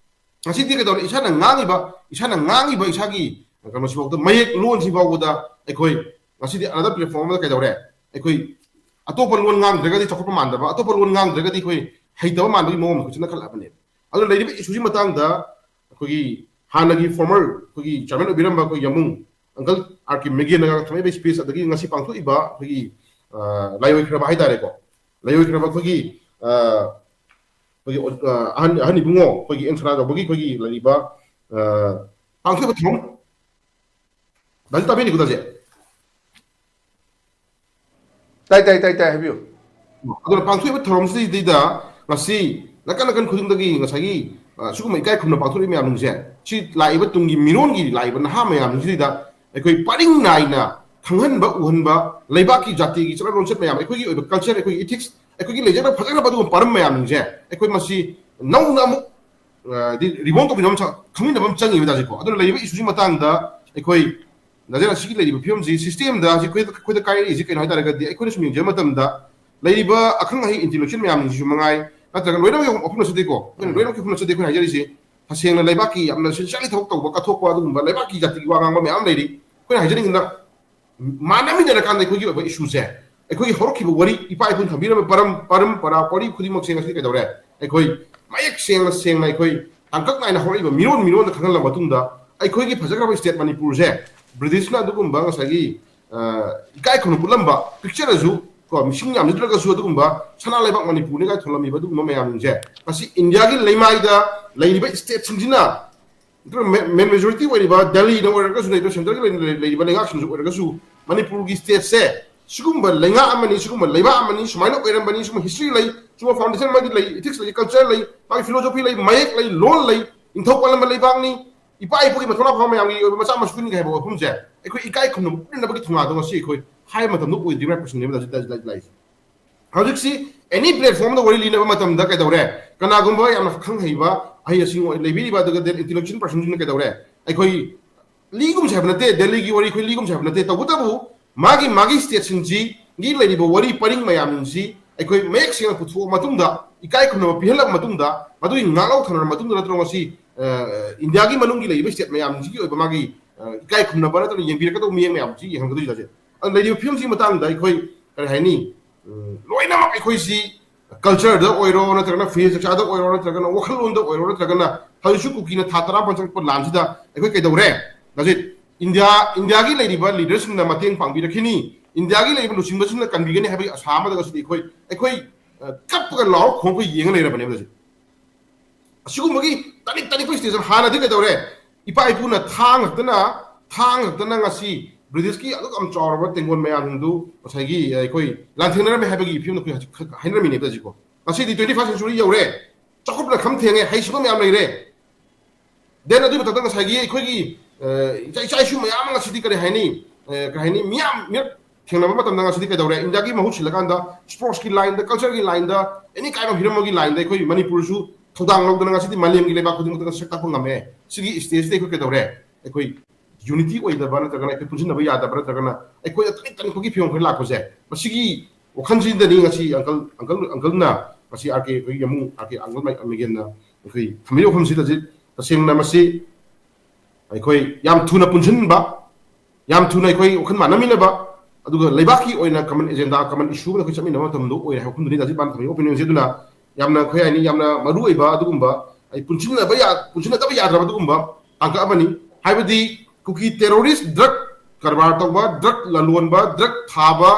ꯉꯁꯤꯗꯤ ꯀꯩꯗꯧꯔꯦ? ꯏꯁꯥꯅ ꯉꯥꯡꯉꯤꯕ, ꯏꯁꯥꯅ ꯉꯥꯡꯉꯤꯕ ꯏꯁꯥꯒꯤ ꯀꯩꯅꯣꯁꯤꯐꯥꯎꯗ, ꯃꯌꯦꯛ ꯂꯣꯟꯁꯤꯐꯥꯎꯕꯗ ꯑꯩꯈꯣꯏ ꯉꯁꯤꯗꯤ another platform ꯑꯃꯗ ꯀꯩꯗꯧꯔꯦ? ꯑꯩꯈꯣꯏ ꯑꯇꯣꯞꯄ ꯂꯣꯟ ꯉꯥꯡꯗ꯭ꯔꯒꯗꯤ ꯆꯥꯎꯈꯠꯄ ꯃꯥꯟꯗꯕ, ꯑꯇꯣꯞꯄ ꯂꯣꯟ ꯉꯥꯡꯗ꯭ꯔꯒꯗꯤ ꯑꯩꯈꯣꯏ ꯍꯩꯇꯕ ꯃꯥꯟꯕꯒꯤ ꯃꯑꯣꯡ ꯑꯃ ꯑꯩꯈꯣꯏ ꯆꯠꯅꯈꯠꯂꯛꯑꯕꯅꯦꯕ꯫ ꯑꯗꯨꯅ ꯂꯩꯔꯤꯕ ꯏꯁꯨꯁꯤ ꯃꯇꯥꯡꯗ ꯑꯩꯈꯣꯏꯒꯤ ꯍꯥꯟꯅꯒꯤ former ꯑꯩꯈꯣꯏꯒꯤ chairman ꯑꯣꯏꯕꯤꯔꯝꯕ ꯑꯩꯈꯣꯏ ꯌꯥꯃꯨꯡ uncle ꯑꯥꯔ ꯀꯦ ꯃꯦꯒꯦꯟꯅꯒ ꯊꯝꯃꯛꯏꯕ space, ꯑꯗꯒꯤ ꯉꯁꯤ ꯄꯥꯡꯊꯣꯛꯏꯕ ꯑꯩꯈꯣꯏꯒꯤ, ꯑ, ꯂꯥꯏꯑꯣꯏꯈ꯭ꯔꯕ ꯍꯥꯏꯇꯥꯔꯦꯀꯣ, ꯂꯥꯏꯑꯣꯏꯈ꯭ꯔꯕ ꯑꯩꯈꯣꯏꯒꯤ, ꯑ, ꯑꯩꯈꯣꯏꯒꯤ, ꯑ, ꯑꯍꯟ, ꯑꯍꯟ ꯏꯕꯨꯡꯉꯣ ꯑꯩꯈꯣꯏꯒꯤ ꯑꯦꯟ ꯁꯅꯥꯖꯥꯎꯕꯒꯤ ꯑꯩꯈꯣꯏꯒꯤ ꯂꯩꯔꯤꯕ, ꯑ, ꯄꯥꯡꯊꯣꯛꯏꯕ ꯊꯧꯔꯝ, ꯗꯥꯗꯤ ꯇꯥꯕꯤꯔꯤꯀꯣ ꯗꯥꯁꯦ? ꯇꯥꯏ, ꯇꯥꯏ, ꯇꯥꯏ, ꯇꯥꯏ, ꯍꯥꯏꯕꯤꯌꯨ꯫ ꯑꯗꯨꯅ ꯄꯥꯡꯊꯣꯛꯏꯕ ꯊꯧꯔꯝꯁꯤꯗꯩꯗ ꯉꯁꯤ ꯅꯥꯀꯟ ꯅꯥꯀꯟ ꯈꯨꯗꯤꯡꯗꯒꯤ ꯉꯁꯥꯏꯒꯤ, ꯑ, ꯁꯤꯒꯨꯝꯕ ꯏꯀꯥꯏ ꯈꯨꯝꯅ ꯄꯥꯡꯊꯣꯛꯏ ꯃꯌꯥꯝꯁꯦ, ꯁꯤ ꯂꯥꯛꯏꯕ ꯇꯨꯡꯒꯤ ꯃꯤꯔꯣꯟꯒꯤ ꯂꯥꯛꯏꯕ ꯅꯍꯥ ꯃꯌꯥꯝꯁꯤꯗ ꯑꯩꯈꯣꯏ ꯄꯔꯤꯡ ꯅꯥꯏꯅ ꯈꯪꯍꯟꯕ, ꯎꯍꯟꯕ, ꯂꯩꯕꯥꯛꯀꯤ ꯖꯥꯇꯤꯒꯤ ꯆꯠꯅ ꯂꯣꯟꯆꯠ ꯃꯌꯥꯝ, ꯑꯩꯈꯣꯏꯒꯤ ꯑꯣꯏꯕ ꯀꯜꯆꯔ, ꯑꯩꯈꯣꯏꯒꯤ ꯏꯊꯤꯛꯁ, ꯑꯩꯈꯣꯏꯒꯤ ꯂꯩꯖꯅ ꯐꯖꯅꯕ ꯑꯗꯨꯒꯨꯝꯕ ꯄꯔꯝ ꯃꯌꯥꯝꯁꯤꯡꯁꯦ ꯑꯩꯈꯣꯏ ꯃꯁꯤ ꯅꯧꯅ ꯑꯃꯨꯛ, ꯑ, ꯗꯤ ꯔꯤꯕꯣꯟ ꯇꯧꯕꯤꯅꯕ ꯑꯃ ꯆꯪ-, ꯈꯪꯃꯤꯟꯅꯕ ꯑꯃ ꯆꯪꯉꯤꯕ ꯇꯥꯔꯦꯀꯣ꯫ ꯑꯗꯨꯅ ꯂꯩꯔꯤꯕ ꯏꯁꯨꯁꯤ ꯃꯇꯥꯡꯗ ꯑꯩꯈꯣꯏ ꯍꯧꯖꯤꯛ ꯑꯁꯤꯒꯤ ꯂꯩꯔꯤꯕ ꯐꯤꯕꯝꯁꯤ, ꯁꯤꯁꯇꯦꯝꯗ ꯍꯧꯖꯤꯛ ꯑꯩꯈꯣꯏꯗ, ꯑꯩꯈꯣꯏꯗ ꯀꯥꯏꯔꯛꯏꯁꯤ ꯀꯩꯅꯣ ꯍꯥꯏ ꯇꯥꯔꯒꯗꯤ, ꯑꯩꯈꯣꯏꯅ ꯁꯨꯝ ꯌꯦꯡꯖꯕ ꯃꯇꯝꯗ ꯂꯩꯔꯤꯕ ꯑꯈꯪ ꯑꯍꯩ ꯏꯟꯇꯦꯂꯦꯛꯆꯨꯋꯦꯜ ꯃꯌꯥꯝꯁꯤꯡꯁꯤꯁꯨ ꯃꯉꯥꯏ, ꯅꯠꯇ꯭ꯔꯒ ꯂꯣꯏꯅꯃꯛ ꯋꯥꯐꯝ ꯅꯠꯆꯗꯦꯀꯣ, ꯑꯩꯈꯣꯏꯅ ꯎꯝ꯫ ꯂꯣꯏꯅꯃꯛꯀꯤ ꯋꯥꯐꯝ ꯅꯠꯆꯗꯦ ꯑꯩꯈꯣꯏꯅ ꯍꯥꯏꯖꯔꯤꯁꯤ꯫ ꯇꯁꯦꯡꯅ ꯂꯩꯕꯥꯛꯀꯤ ꯌꯥꯝꯅ ꯁꯤꯟꯁꯤꯌꯥꯔꯂꯤ ꯊꯕꯛ ꯇꯧꯕ, ꯀꯠꯊꯣꯛꯄ, ꯑꯗꯨꯒꯨꯝꯕ ꯂꯩꯕꯥꯛꯀꯤ ꯖꯥꯇꯤꯒꯤ ꯋꯥ ꯉꯥꯡꯕ ꯃꯌꯥꯝ ꯂꯩꯔꯤ꯫ ꯑꯩꯈꯣꯏꯅ ꯍꯥꯏꯖꯅꯤꯡꯉꯤꯗ, ꯃꯥꯟꯅꯃꯤꯟꯅꯔꯀꯥꯟꯗ ꯑꯩꯈꯣꯏꯒꯤ ꯑꯣꯏꯕ ꯏꯁꯨꯁꯦ ꯑꯩꯈꯣꯏꯒꯤ ꯍꯧꯔꯛꯈꯤꯕ ꯋꯥꯔꯤ, ꯏꯄꯥ ꯏꯄꯨꯅ ꯊꯝꯕꯤꯔꯝꯕ ꯄꯔꯝ ꯄꯔꯝ ꯄꯔꯥ ꯋꯥꯔꯤ ꯈꯨꯗꯤꯡꯃꯛꯁꯦ ꯉꯁꯤ ꯀꯩꯗꯧꯔꯦ? ꯑꯩꯈꯣꯏ ꯃꯌꯦꯛ ꯁꯦꯡꯅ ꯁꯦꯡꯅ ꯑꯩꯈꯣꯏ ꯇꯥꯡꯀꯛ ꯅꯥꯏꯅ ꯍꯧꯔꯛꯏꯕ ꯃꯤꯔꯣꯟ ꯃꯤꯔꯣꯟꯗ ꯈꯪꯍꯜꯂ ꯃꯇꯨꯡꯗ, ꯑꯩꯈꯣꯏꯒꯤ ꯐꯖꯈ꯭ꯔꯕ ꯁ꯭ꯇꯦꯠ ꯃꯅꯤꯄꯨꯔꯁꯦ ꯕ꯭ꯔꯤꯇꯤꯁꯅ ꯑꯗꯨꯒꯨꯝꯕ ꯉꯁꯥꯏꯒꯤ, ꯑ, ꯏꯀꯥꯏ ꯈꯨꯝꯅꯕ ꯎꯠꯂꯝꯕ ꯄꯤꯛꯆꯔꯁꯨ, ꯀꯣ, ꯃꯤꯁꯤꯡ ꯌꯥꯝꯖꯗ꯭ꯔꯒꯁꯨ ꯑꯗꯨꯒꯨꯝꯕ ꯁꯅꯥ ꯂꯩꯕꯥꯛ ꯃꯅꯤꯄꯨꯔꯅꯤ ꯀꯥꯏ ꯊꯣꯜꯂꯝꯃꯤꯕ ꯑꯗꯨꯒꯨꯝꯕ ꯃꯌꯥꯝꯁꯦ ꯉꯁꯤ ꯏꯟꯗꯤꯌꯥꯒꯤ ꯂꯩꯃꯥꯏꯗ ꯂꯩꯔꯤꯕ ꯁ꯭ꯇꯦꯠꯁꯤꯡꯁꯤꯅ, ꯃꯦꯟ ꯃꯦꯖꯣꯔꯤꯇꯤ ꯑꯣꯏꯔꯤꯕ ꯗꯦꯜꯂꯤꯗ ꯑꯣꯏꯔꯒꯁꯨ, ꯂꯩꯔꯤꯕ ꯁꯦꯟꯇ꯭ꯔꯒꯤ ꯂꯩ-, ꯂꯩꯔꯤꯕ ꯂꯩꯉꯥꯛꯁꯤꯡꯁꯨ ꯑꯣꯏꯔꯒꯁꯨ, ꯃꯅꯤꯄꯨꯔꯒꯤ ꯁ꯭ꯇꯦꯠꯁꯦ ꯁꯤꯒꯨꯝꯕ ꯂꯩꯉꯥꯛ ꯑꯃꯅꯤ, ꯁꯤꯒꯨꯝꯕ ꯂꯩꯕꯥꯛ ꯑꯃꯅꯤ, ꯁꯨꯃꯥꯏꯅ ꯑꯣꯏꯔꯝꯕꯅꯤ, ꯁꯤꯒꯨꯝꯕ ꯍꯤꯁꯇ꯭ꯔꯤ ꯂꯩ, ꯁꯤꯒꯨꯝꯕ ꯐꯥꯎꯟꯗꯦꯁꯟ ꯑꯃꯗꯤ ꯂꯩ, ꯏꯊꯤꯛꯁ ꯂꯩ, ꯀꯜꯆꯔ ꯂꯩ, ꯃꯥꯒꯤ ꯐꯤꯂꯣꯖꯣꯐꯤ ꯂꯩ, ꯃꯌꯦꯛ ꯂꯩ, ꯂꯣꯟ ꯂꯩ, ꯅꯤꯡꯊꯧ ꯄꯥꯜꯂꯝꯕ ꯂꯩꯕꯥꯛꯅꯤ, ꯏꯄꯥ ꯏꯄꯨꯒꯤ ꯃꯊꯧꯅꯥ ꯐꯕ ꯃꯌꯥꯝꯒꯤ ꯑꯣꯏꯕ ꯃꯆꯥ ꯃꯁꯨꯅꯤ ꯍꯥꯏꯕ ꯋꯥꯐꯝꯁꯦ ꯑꯩꯈꯣꯏ ꯏꯀꯥꯏ ꯈꯨꯝꯅꯕ ꯎꯠꯅꯅꯕꯒꯤ ꯊꯧꯅꯥꯗꯣ ꯉꯁꯤ ꯑꯩꯈꯣꯏ ꯍꯥꯏꯕ ꯃꯇꯝꯗ ꯑꯣꯏꯗ꯭ꯔꯤꯕ꯭ꯔꯥ ꯀꯣꯏꯁꯟꯅꯦꯕ ꯍꯧꯖꯤꯛ ꯂꯥꯛꯏꯁꯦ꯫ ꯍꯧꯖꯤꯛꯁꯤ ꯑꯦꯅꯤ ꯄ꯭ꯂꯦꯠꯐꯣꯝꯗ ꯋꯥꯔꯤ ꯂꯤꯅꯕ ꯃꯇꯝꯗ ꯀꯩꯗꯧꯔꯦ? ꯀꯅꯥꯒꯨꯝꯕ ꯌꯥꯝꯅ ꯈꯪ ꯍꯩꯕ, ꯑꯍꯩ ꯑꯁꯤꯡ ꯑꯣꯏ-, ꯂꯩꯕꯤꯔꯤꯕ, ꯑꯗꯨꯒ ꯗꯦꯟ ꯏꯟꯇꯦꯂꯦꯛꯆꯨꯋꯦꯜ ꯄꯔꯁꯟꯁꯤꯡꯅ ꯀꯩꯗꯧꯔꯦ? ꯑꯩꯈꯣꯏ ꯂꯤꯒꯨꯝꯁꯦ ꯍꯥꯏꯕ ꯅꯠꯇꯦ, ꯗꯦꯜꯂꯤꯒꯤ ꯋꯥꯔꯤ ꯑꯩꯈꯣꯏ ꯂꯤꯒꯨꯝꯁꯦ ꯍꯥꯏꯕ ꯅꯠꯇꯦ꯫ ꯇꯧꯕꯇꯕꯨ ꯃꯥꯒꯤ, ꯃꯥꯒꯤ ꯁ꯭ꯇꯦꯠꯁꯤꯡꯁꯤꯒꯤ ꯂꯩꯔꯤꯕ ꯋꯥꯔꯤ ꯄꯔꯤꯡ ꯃꯌꯥꯝꯁꯤꯡꯁꯤ ꯑꯩꯈꯣꯏ ꯃꯌꯦꯛ ꯁꯦꯡꯅ ꯄꯨꯊꯣꯛꯑ ꯃꯇꯨꯡꯗ, ꯏꯀꯥꯏ ꯈꯨꯝꯅꯕ ꯄꯤꯍꯜꯂꯕ ꯃꯇꯨꯡꯗ, ꯃꯗꯨꯒꯤ ꯉꯥꯛꯂꯧ ꯊꯝꯅꯔꯕ ꯃꯇꯨꯡꯗ ꯅꯠꯇ꯭ꯔꯣ ꯉꯁꯤ, ꯑ, ꯏꯟꯗꯤꯌꯥꯒꯤ ꯃꯅꯨꯡꯒꯤ ꯂꯩꯔꯤꯕ ꯁ꯭ꯇꯦꯠ ꯃꯌꯥꯝꯁꯤꯒꯤ ꯑꯣꯏꯕ ꯃꯥꯒꯤ, ꯑ, ꯏꯀꯥꯏ ꯈꯨꯝꯅꯕ ꯅꯠꯇ꯭ꯔꯒ ꯌꯦꯡꯕꯤꯔꯛꯀꯗꯧꯕ ꯃꯤꯠꯌꯦꯡ ꯃꯌꯥꯝꯁꯤ ꯌꯦꯡꯍꯟꯒꯗꯣꯏꯁꯦ꯫ ꯑꯗꯨ ꯂꯩꯔꯤꯕ ꯐꯤꯕꯝꯁꯤꯒꯤ ꯃꯇꯥꯡꯗ ꯑꯩꯈꯣꯏ ꯀꯔꯤ ꯍꯥꯏꯅꯤ, ꯎꯝ, ꯂꯣꯏꯅꯃꯛ ꯑꯩꯈꯣꯏꯁꯤ ꯀꯜꯆꯔꯗ ꯑꯣꯏꯔꯣ, ꯅꯠꯇ꯭ꯔꯒꯅ ꯐꯤꯖꯦꯠ ꯆꯛꯆꯥꯗ ꯑꯣꯏꯔꯣ, ꯅꯠꯇ꯭ꯔꯒꯅ ꯋꯥꯈꯜꯂꯣꯟꯗ ꯑꯣꯏꯔꯣ, ꯅꯠꯇ꯭ꯔꯒꯅ ꯍꯧꯖꯤꯛꯁꯨ ꯀꯨꯀꯤꯅ ꯊꯥ ꯇꯔꯥ ꯄꯟ ꯆꯠꯄ ꯂꯥꯟꯁꯤꯗ ꯑꯩꯈꯣꯏ ꯀꯩꯗꯧꯔꯦ? ꯍꯧꯖꯤꯛ ꯏꯟꯗꯤꯌꯥ, ꯏꯟꯗꯤꯌꯥꯒꯤ ꯂꯩꯔꯤꯕ ꯂꯤꯗꯔꯁꯤꯡꯅ ꯃꯇꯦꯡ ꯄꯥꯡꯕꯤꯔꯛꯈꯤꯅꯤ, ꯏꯟꯗꯤꯌꯥꯒꯤ ꯂꯩꯔꯤꯕ ꯂꯨꯆꯤꯡꯕꯁꯤꯡꯅ ꯀꯟꯕꯤꯒꯅꯤ ꯍꯥꯏꯕꯒꯤ ꯑꯁꯥ ꯑꯃꯗ ꯉꯁꯤꯗꯤ ꯑꯩꯈꯣꯏ, ꯑꯩꯈꯣꯏ, ꯑ, ꯀꯞꯄꯒ ꯂꯥꯎꯔ ꯈꯣꯡ ꯑꯩꯈꯣꯏ ꯌꯦꯡꯉ ꯂꯩꯔꯕꯅꯦꯕ ꯍꯧꯖꯤꯛ꯫ ꯑꯁꯤꯒꯨꯝꯕꯒꯤ ꯇꯅꯤꯛ ꯇꯅꯤꯛꯄ ꯁ꯭ꯇꯦꯖ ꯍꯥꯟꯅꯗꯤ ꯀꯩꯗꯧꯔꯦ? ꯏꯄꯥ ꯏꯄꯨꯅ ꯊꯥꯡ ꯈꯛꯇꯅ, ꯊꯥꯡ ꯈꯛꯇꯅ ꯉꯁꯤ ꯕ꯭ꯔꯤꯇꯤꯁꯀꯤ ꯑꯗꯨꯛ ꯌꯥꯝ ꯆꯥꯎꯔꯕ ꯇꯦꯡꯒꯣꯜ ꯃꯌꯥꯝꯗꯨ ꯉꯁꯥꯏꯒꯤ ꯑꯩꯈꯣꯏ ꯂꯥꯟꯊꯦꯡꯅꯔꯝꯃꯦ ꯍꯥꯏꯕꯒꯤ ꯐꯤꯕꯝꯗ ꯑꯩꯈꯣꯏ ꯍꯧꯖꯤꯛ ꯈꯛ ꯍꯥꯏꯅꯔꯝꯃꯤꯅꯦꯕ ꯍꯧꯖꯤꯛꯀꯣ꯫ ꯉꯁꯤꯗꯤ twenty first century ꯌꯧꯔꯦ, ꯆꯥꯎꯈꯠꯄꯅ ꯈꯝ ꯊꯦꯡꯉꯦ, ꯍꯩꯁꯤꯡꯕ ꯃꯌꯥꯝ ꯂꯩꯔꯦ꯫ ꯗꯦꯟ ꯑꯗꯨꯒꯤ ꯃꯊꯛꯇ ꯉꯁꯥꯏꯒꯤ ꯑꯩꯈꯣꯏꯒꯤ, ꯑ, ꯏꯆꯥ, ꯏꯆꯥ ꯏꯁꯨ ꯃꯌꯥꯝ ꯑꯃ ꯉꯁꯤꯗꯤ ꯀꯔꯤ ꯍꯥꯏꯅꯤ, ꯑ, ꯀꯔꯤ ꯍꯥꯏꯅꯤ, ꯃꯤꯌꯥꯝ, ꯃꯤꯌꯥꯝ ꯊꯦꯡꯅꯕ ꯃꯇꯝꯗ ꯉꯁꯤꯗꯤ ꯀꯩꯗꯧꯔꯦ? ꯏꯟꯗꯤꯌꯥꯒꯤ ꯃꯍꯨꯠ ꯁꯤꯜꯂꯀꯥꯟꯗ ꯁ꯭ꯄꯣꯔꯠꯁꯀꯤ ꯂꯥꯏꯟꯗ, ꯀꯜꯆꯔꯒꯤ ꯂꯥꯏꯟꯗ, ꯑꯦꯅꯤ ꯀꯥꯏꯟ ꯑꯣꯐ ꯍꯤꯔꯝ ꯑꯃꯒꯤ ꯂꯥꯏꯟꯗ ꯑꯩꯈꯣꯏ ꯃꯅꯤꯄꯨꯔꯁꯨ ꯊꯧꯗꯥꯡ ꯂꯧꯗꯅ ꯉꯁꯤꯗꯤ ꯃꯥꯂꯦꯝꯒꯤ ꯂꯩꯕꯥꯛ ꯈꯨꯗꯤꯡꯃꯛꯇ ꯁꯛ ꯇꯥꯛꯄ ꯉꯝꯃꯦ꯫ ꯁꯤꯒꯤ ꯁ꯭ꯇꯦꯖꯇ ꯑꯩꯈꯣꯏ ꯀꯩꯗꯧꯔꯦ? ꯑꯩꯈꯣꯏ ꯌꯨꯅꯤꯇꯤ ꯑꯣꯏꯗꯕ ꯅꯠꯇ꯭ꯔꯒꯅ ꯑꯩꯈꯣꯏ ꯄꯨꯟꯁꯤꯟꯅꯕ ꯌꯥꯗꯕ ꯅꯠꯇ꯭ꯔꯒꯅ ꯑꯩꯈꯣꯏꯗ ꯇꯅꯤꯛ ꯇꯅꯤꯛꯄꯒꯤ ꯐꯤꯕꯝ ꯈꯔ ꯂꯥꯛꯄꯁꯦ, ꯃꯁꯤꯒꯤ ꯋꯥꯈꯜꯁꯤꯗꯅꯤ ꯉꯁꯤ ꯑꯪꯀꯜ, ꯑꯪꯀꯜ, ꯑꯪꯀꯜꯅ ꯉꯁꯤ ꯑꯥꯔ ꯀꯦ ꯑꯩꯈꯣꯏꯒꯤ ꯑꯃꯨꯛ ꯑꯥꯔ ꯀꯦ ꯑꯪꯀꯜ ꯃꯥꯏ-, ꯃꯤꯒꯦꯟꯅ ꯑꯩꯈꯣꯏ ꯊꯝꯕꯤꯔꯤꯕ ꯋꯥꯐꯝꯁꯤꯗ ꯍꯧꯖꯤꯛ ꯇꯁꯦꯡꯅ ꯃꯁꯤ ꯑꯩꯈꯣꯏ ꯌꯥꯝ ꯊꯨꯅ ꯄꯨꯟꯁꯤꯟꯕ, ꯌꯥꯝ ꯊꯨꯅ ꯑꯩꯈꯣꯏ ꯋꯥꯈꯜ ꯃꯥꯟꯅꯃꯤꯟꯅꯕ, ꯑꯗꯨꯒ ꯂꯩꯕꯥꯛꯀꯤ ꯑꯣꯏꯅ common agenda, common issue ꯑꯃꯗ ꯑꯩꯈꯣꯏ ꯆꯠꯃꯤꯟꯅꯕ ꯃꯇꯝꯗ ꯑꯣꯏꯔꯦ ꯍꯥꯏꯕ ꯋꯥꯐꯝꯗꯨꯅꯤ ꯍꯧꯖꯤꯛ ꯃꯥꯅ ꯊꯝꯃꯤꯕ opinion ꯁꯦ꯫ ꯑꯗꯨꯅ ꯌꯥꯝꯅ ꯑꯩꯈꯣꯏ ꯍꯥꯏꯅꯤ, ꯌꯥꯝꯅ ꯃꯔꯨ ꯑꯣꯏꯕ ꯑꯗꯨꯒꯨꯝꯕ, ꯑꯩ ꯄꯨꯟꯁꯤꯟꯅꯕ ꯌꯥ-, ꯄꯨꯟꯁꯤꯟꯅꯗꯕ ꯌꯥꯗ꯭ꯔꯕ ꯑꯗꯨꯒꯨꯝꯕ ꯇꯥꯡꯀꯛ ꯑꯃꯅꯤ꯫ ꯍꯥꯏꯕꯗꯤ ꯀꯨꯀꯤ terrorist, drug ꯀꯔꯕꯥꯔ ꯇꯧꯕ, drug ꯂꯂꯣꯟꯕ, drug ꯊꯥꯕ,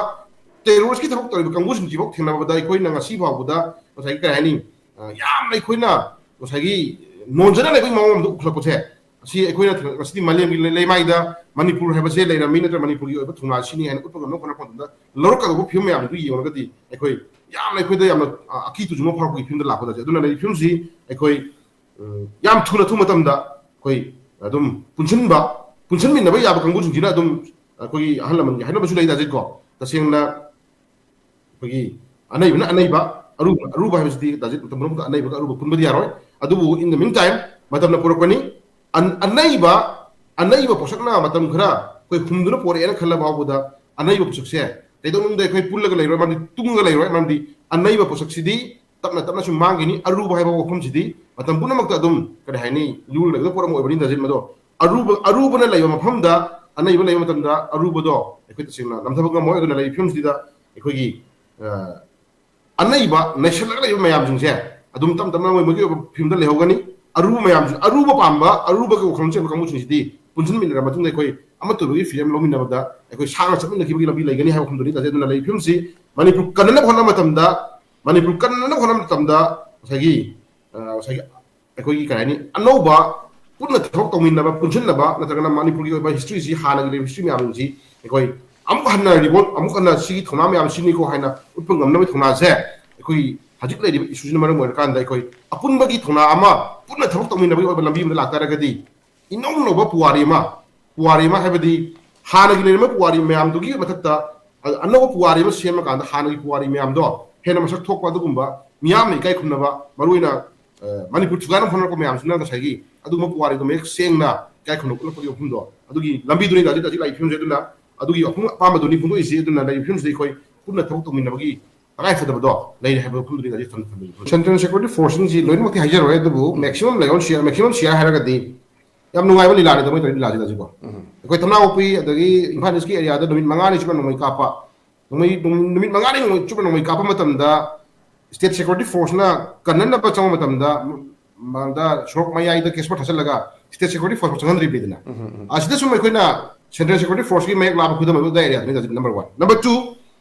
terrorist ꯀꯤ ꯊꯕꯛ ꯇꯧꯔꯤꯕ ꯀꯥꯡꯕꯨꯁꯤꯡꯁꯤꯐꯥꯎ ꯊꯦꯡꯅꯕꯗ ꯑꯩꯈꯣꯏꯅ ꯉꯁꯤ ꯐꯥꯎꯕꯗ ꯉꯁꯥꯏꯒꯤ ꯀꯩ ꯍꯥꯏꯅꯤ, ꯑ, ꯌꯥꯝꯅ ꯑꯩꯈꯣꯏꯅ ꯉꯁꯥꯏꯒꯤ ꯅꯣꯟꯖꯅ ꯂꯩꯕꯒꯤ ꯃꯑꯣꯡ ꯑꯃꯗ ꯎꯈꯠꯂꯛꯄꯁꯦ, ꯑꯁꯤ ꯑꯩꯈꯣꯏꯅ ꯊ-, ꯉꯁꯤꯗꯤ ꯃꯥꯂꯦꯝꯒꯤ ꯂꯩ-, ꯂꯩꯃꯥꯏꯗ ꯃꯅꯤꯄꯨꯔ ꯍꯥꯏꯕꯁꯦ ꯂꯩꯔꯝꯃꯤ ꯅꯠꯇ꯭ꯔ ꯃꯅꯤꯄꯨꯔꯒꯤ ꯑꯣꯏꯕ ꯊꯧꯅꯥ ꯁꯤꯅꯤ ꯍꯥꯏꯅ ꯎꯠꯄ ꯉꯝꯅꯕ ꯍꯣꯠꯅꯔꯛꯄ ꯃꯇꯝꯗ ꯂꯧꯔꯛꯀꯗꯧꯕ ꯐꯤꯕꯝ ꯃꯌꯥꯝꯗꯨ ꯌꯦꯡꯂꯒꯗꯤ ꯑꯩꯈꯣꯏ ꯌꯥꯝꯅ ꯑꯩꯈꯣꯏꯗ ꯌꯥꯝꯅ, ꯑ, ꯑꯀꯤ ꯇꯨꯖꯨꯡꯕ ꯐꯥꯎꯔꯛꯄꯒꯤ ꯐꯤꯕꯝꯗ ꯂꯥꯛꯄꯗ ꯂꯩꯔꯦ꯫ ꯑꯗꯨꯅ ꯂꯩꯔꯤꯕ ꯐꯤꯕꯝꯁꯤ ꯑꯩꯈꯣꯏ, ꯎꯝ, ꯌꯥꯝ ꯊꯨꯅ ꯊꯨꯕ ꯃꯇꯝꯗ ꯑꯩꯈꯣꯏ ꯑꯗꯨꯝ ꯄꯨꯟꯁꯤꯟꯕ, ꯄꯨꯟꯁꯤꯟꯃꯤꯟꯅꯕ ꯌꯥꯕ ꯀꯥꯡꯕꯨꯁꯤꯡꯁꯤꯅ ꯑꯗꯨꯝ ꯑꯩꯈꯣꯏꯒꯤ ꯑꯍꯜ ꯂꯃꯟꯒꯤ ꯍꯥꯏꯅꯕꯁꯨ ꯂꯩ ꯇꯥꯖꯤꯠꯀꯣ꯫ ꯇꯁꯦꯡꯅ ꯑꯩꯈꯣꯏꯒꯤ ꯑꯅꯩꯕꯅ ꯑꯅꯩꯕ, ꯑꯔꯨꯕ, ꯑꯔꯨꯕ ꯍꯥꯏꯕꯁꯤꯗꯤ ꯇꯥꯖꯤꯠ ꯃꯇꯝ ꯄꯨꯝꯅꯃꯛꯇ ꯑꯅꯩꯕꯒ ꯑꯔꯨꯕ ꯄꯨꯟꯕꯗꯤ ꯌꯥꯔꯣꯏ꯫ ꯑꯗꯨꯕꯨ in the meantime ꯃꯇꯝꯅ ꯄꯨꯔꯛꯄꯅꯤ꯫ ꯑꯟ-, ꯑꯅꯩꯕ, ꯑꯅꯩꯕ ꯄꯣꯠꯁꯛꯅ ꯃꯇꯝ ꯈꯔ ꯑꯩꯈꯣꯏ ꯍꯨꯝꯗꯨꯅ ꯄꯣꯔꯛꯑꯦꯅ ꯈꯜꯂꯕ ꯐꯥꯎꯕꯗ ꯑꯅꯩꯕ ꯄꯣꯠꯁꯛꯁꯦ ꯀꯩꯗꯧꯅꯨꯡꯗ ꯑꯩꯈꯣꯏ ꯄꯨꯜꯂꯒ ꯂꯩꯔꯣꯏ, ꯃꯔꯝꯗꯤ ꯇꯨꯡꯒ ꯂꯩꯔꯣꯏ, ꯃꯔꯝꯗꯤ ꯑꯅꯩꯕ ꯄꯣꯠꯁꯛꯁꯤꯗꯤ ꯇꯞꯅ ꯇꯞꯅ ꯁꯨꯝ ꯃꯥꯡꯈꯤꯅꯤ꯫ ꯑꯔꯨꯕ ꯍꯥꯏꯕ ꯋꯥꯐꯝꯁꯤꯗꯤ ꯃꯇꯝ ꯄꯨꯝꯅꯃꯛꯇ ꯑꯗꯨꯝ, ꯀꯔꯤ ꯍꯥꯏꯅꯤ, ꯂꯨꯔ ꯂꯩꯒꯗꯕ ꯄꯣꯠ ꯑꯃ ꯑꯣꯏꯕꯅꯤ ꯇꯥꯖꯤꯠ꯫ ꯃꯗꯣ ꯑꯔꯨꯕ, ꯑꯔꯨꯕꯅ ꯂꯩꯕ ꯃꯐꯝꯗ ꯑꯅꯩꯕ ꯂꯩꯕ ꯃꯇꯝꯗ ꯑꯔꯨꯕꯗꯣ ꯑꯩꯈꯣꯏ ꯇꯁꯦꯡꯅ ꯅꯝꯊꯕ ꯉꯝꯃꯣꯏ꯫ ꯑꯗꯨꯅ ꯂꯩꯔꯤꯕ ꯐꯤꯕꯝꯁꯤꯗ ꯑꯩꯈꯣꯏꯒꯤ, ꯑ, ꯑꯅꯩꯕ ꯅꯩꯁꯜꯂꯒ ꯂꯩꯕ ꯃꯌꯥꯝꯁꯤꯡꯁꯦ ꯑꯗꯨꯝ ꯇꯞ ꯇꯞꯅ ꯃꯣꯏ ꯃꯣꯏꯒꯤ ꯑꯣꯏꯕ ꯐꯤꯕꯝꯗ ꯂꯩꯍꯧꯒꯅꯤ꯫ ꯑꯔꯨꯕ ꯃꯌꯥꯝꯁꯤ, ꯑꯔꯨꯕ ꯄꯥꯝꯕ, ꯑꯔꯨꯕꯒꯤ ꯋꯥꯈꯜꯂꯣꯟ ꯆꯦꯟꯕ ꯀꯥꯡꯕꯨꯁꯤꯡꯁꯤꯗꯤ ꯄꯨꯟꯁꯤꯟꯃꯤꯟꯅꯔ ꯃꯇꯨꯡꯗ ꯑꯩꯈꯣꯏ ꯑꯃꯠꯇ ꯑꯣꯏꯕꯒꯤ ꯐꯤꯔꯦꯞ ꯂꯧꯃꯤꯟꯅꯕꯗ ꯑꯩꯈꯣꯏ ꯁꯥꯡꯅ ꯆꯠꯃꯤꯟꯅꯈꯤꯕꯒꯤ ꯂꯝꯕꯤ ꯂꯩꯒꯅꯤ ꯍꯥꯏꯕ ꯋꯥꯐꯝꯗꯨꯅꯤ ꯇꯥꯖꯤꯠ꯫ ꯑꯗꯨꯅ ꯂꯩꯔꯤꯕ ꯐꯤꯕꯝꯁꯤ ꯃꯅꯤꯄꯨꯔ ꯀꯟꯅꯅꯕ ꯍꯣꯠꯅꯕ ꯃꯇꯝꯗ, ꯃꯅꯤꯄꯨꯔ ꯀꯟꯅꯅꯕ ꯍꯣꯠꯅꯕ ꯃꯇꯝꯗ ꯉꯁꯥꯏꯒꯤ, ꯑ, ꯉꯁꯥꯏꯒꯤ ꯑꯩꯈꯣꯏꯒꯤ, ꯀꯔꯤ ꯍꯥꯏꯅꯤ, ꯑꯅꯧꯕ ꯄꯨꯟꯅ ꯊꯕꯛ ꯇꯧꯃꯤꯟꯅꯕ, ꯄꯨꯟꯁꯤꯟꯅꯕ, ꯅꯠꯇ꯭ꯔꯒꯅ ꯃꯅꯤꯄꯨꯔꯒꯤ ꯑꯣꯏꯕ history ꯁꯤ, ꯍꯥꯟꯅꯒꯤ ꯂꯩꯕ history ꯃꯌꯥꯝꯁꯤ ꯑꯩꯈꯣꯏ ꯑꯃꯨꯛ ꯍꯟꯅ revolt, ꯑꯃꯨꯛ ꯍꯟꯅ ꯁꯤꯒꯤ ꯊꯧꯅꯥ ꯃꯌꯥꯝ ꯁꯤꯅꯤꯀꯣ ꯍꯥꯏꯅ ꯎꯠꯄ ꯉꯝꯅꯕꯒꯤ ꯊꯧꯅꯥꯁꯦ ꯑꯩꯈꯣꯏ ꯍꯧꯖꯤꯛ ꯂꯩꯔꯤꯕ issue ꯁꯤꯅ ꯃꯔꯝ ꯑꯣꯏꯔꯀꯥꯟꯗ ꯑꯩꯈꯣꯏ ꯑꯄꯨꯟꯕꯒꯤ ꯊꯧꯅꯥ ꯑꯃ, ꯄꯨꯟꯅ ꯊꯕꯛ ꯇꯧꯃꯤꯟꯅꯕꯒꯤ ꯑꯣꯏꯕ ꯂꯝꯕꯤ ꯑꯃꯗ ꯂꯥꯛꯇꯥꯔꯒꯗꯤ ꯏꯅꯧ ꯅꯧꯕ ꯄꯨꯋꯥꯔꯤ ꯑꯃ, ꯄꯨꯋꯥꯔꯤ ꯑꯃ ꯍꯥꯏꯕꯗꯤ ꯍꯥꯟꯅꯒꯤ ꯂꯩꯔꯝꯕ ꯄꯨꯋꯥꯔꯤ ꯃꯌꯥꯝꯗꯨꯒꯤ ꯃꯊꯛꯇ ꯑ-, ꯑꯅꯧꯕ ꯄꯨꯋꯥꯔꯤ ꯑꯃ ꯁꯦꯝꯃꯀꯥꯟꯗ ꯍꯥꯟꯅꯒꯤ ꯄꯨꯋꯥꯔꯤ ꯃꯌꯥꯝꯗꯣ ꯍꯦꯟꯅ ꯃꯁꯛ ꯊꯣꯛꯄ ꯑꯗꯨꯒꯨꯝꯕ, ꯃꯤꯌꯥꯝꯅ ꯏꯀꯥꯏ ꯈꯨꯝꯅꯕ, ꯃꯔꯨꯑꯣꯏꯅ, ꯑ, ꯃꯅꯤꯄꯨꯔ ꯊꯨꯒꯥꯏꯅꯕ ꯍꯣꯠꯅꯔꯛꯄ ꯃꯌꯥꯝꯁꯤꯅ ꯉꯁꯥꯏꯒꯤ ꯑꯗꯨꯒꯨꯝꯕ ꯄꯨꯋꯥꯔꯤꯗꯣ ꯃꯌꯦꯛ ꯁꯦꯡꯅ ꯏꯀꯥꯏ ꯈꯨꯝꯅꯕ ꯎꯠꯂꯛꯄꯒꯤ ꯋꯥꯐꯝꯗꯣ, ꯑꯗꯨꯒꯤ ꯂꯝꯕꯤꯗꯨꯅꯤ ꯍꯧꯖꯤꯛ ꯍꯧꯖꯤꯛ ꯂꯥꯛꯏ ꯐꯤꯕꯝꯁꯦ꯫ ꯑꯗꯨꯅ ꯑꯗꯨꯒꯤ ꯋꯥꯐꯝ ꯑꯄꯥꯝꯕꯗꯨꯅꯤ ꯐꯣꯡꯗꯣꯛꯏꯁꯤ꯫ ꯑꯗꯨꯅ ꯂꯩꯔꯤꯕ ꯐꯤꯕꯝꯁꯤꯗ ꯑꯩꯈꯣꯏ ꯄꯨꯟꯅ ꯊꯕꯛ ꯇꯧꯃꯤꯟꯅꯕꯒꯤ ꯇꯉꯥꯏ ꯐꯗꯕꯗꯣ ꯂꯩꯔꯦ ꯍꯥꯏꯕ ꯋꯥꯐꯝꯗꯨꯅꯤ ꯍꯧꯖꯤꯛ ꯊꯝꯖꯅꯤꯡꯕ꯫ Central Security Force ꯁꯤꯡꯁꯤ ꯂꯣꯏꯅꯃꯛꯇꯤ ꯍꯥꯏꯖꯔꯣꯏ, ꯑꯗꯨꯕꯨ maximum level share, maximum share ꯍꯥꯏꯔꯒꯗꯤ ꯌꯥꯝ ꯅꯨꯡꯉꯥꯏꯕ ꯂꯤꯂꯥꯅꯤꯗ ꯃꯣꯏ ꯇꯧꯔꯤ ꯂꯤꯂꯥꯁꯤꯗ ꯍꯧꯖꯤꯛꯀꯣ꯫ ꯑꯩꯈꯣꯏ ꯊꯝꯅꯥꯄꯣꯛꯄꯤ ꯑꯗꯒꯤ ꯏꯝꯐꯥꯜ ꯏꯁꯀꯤ ꯑꯦꯔꯤꯌꯥꯗ ꯅꯨꯃꯤꯠ ꯃꯉꯥꯅꯤ ꯆꯨꯞꯅ ꯅꯣꯡꯃꯩ ꯀꯥꯞꯄ, ꯅꯣꯡꯃꯩ ꯅꯨꯃꯤꯠ ꯃꯉꯥꯅꯤ ꯅꯣꯡꯃꯩ ꯆꯨꯞꯅ ꯅꯣꯡꯃꯩ ꯀꯥꯞꯄ ꯃꯇꯝꯗ state security forceꯅ ꯀꯟꯅꯅꯕ ꯆꯪꯕ ꯃꯇꯝꯗ ꯃꯥꯡꯗ ꯁꯣꯔꯣꯛ ꯃꯌꯥꯏꯗ ꯀꯦꯁꯄꯣꯠ ꯊꯥꯖꯤꯜꯂꯒ state security force ꯆꯪꯍꯟꯗ꯭ꯔꯤꯕꯅꯤꯗꯅ꯫ ꯑꯁꯤꯗ ꯁꯨꯝ ꯑꯩꯈꯣꯏꯅ central security forceꯀꯤ ꯃꯌꯦꯛ ꯂꯥꯕ ꯈꯨꯗꯝ ꯑꯃ ꯑꯦꯔꯤꯌꯥꯗꯅꯤ꯫ Number one꯫ Number two,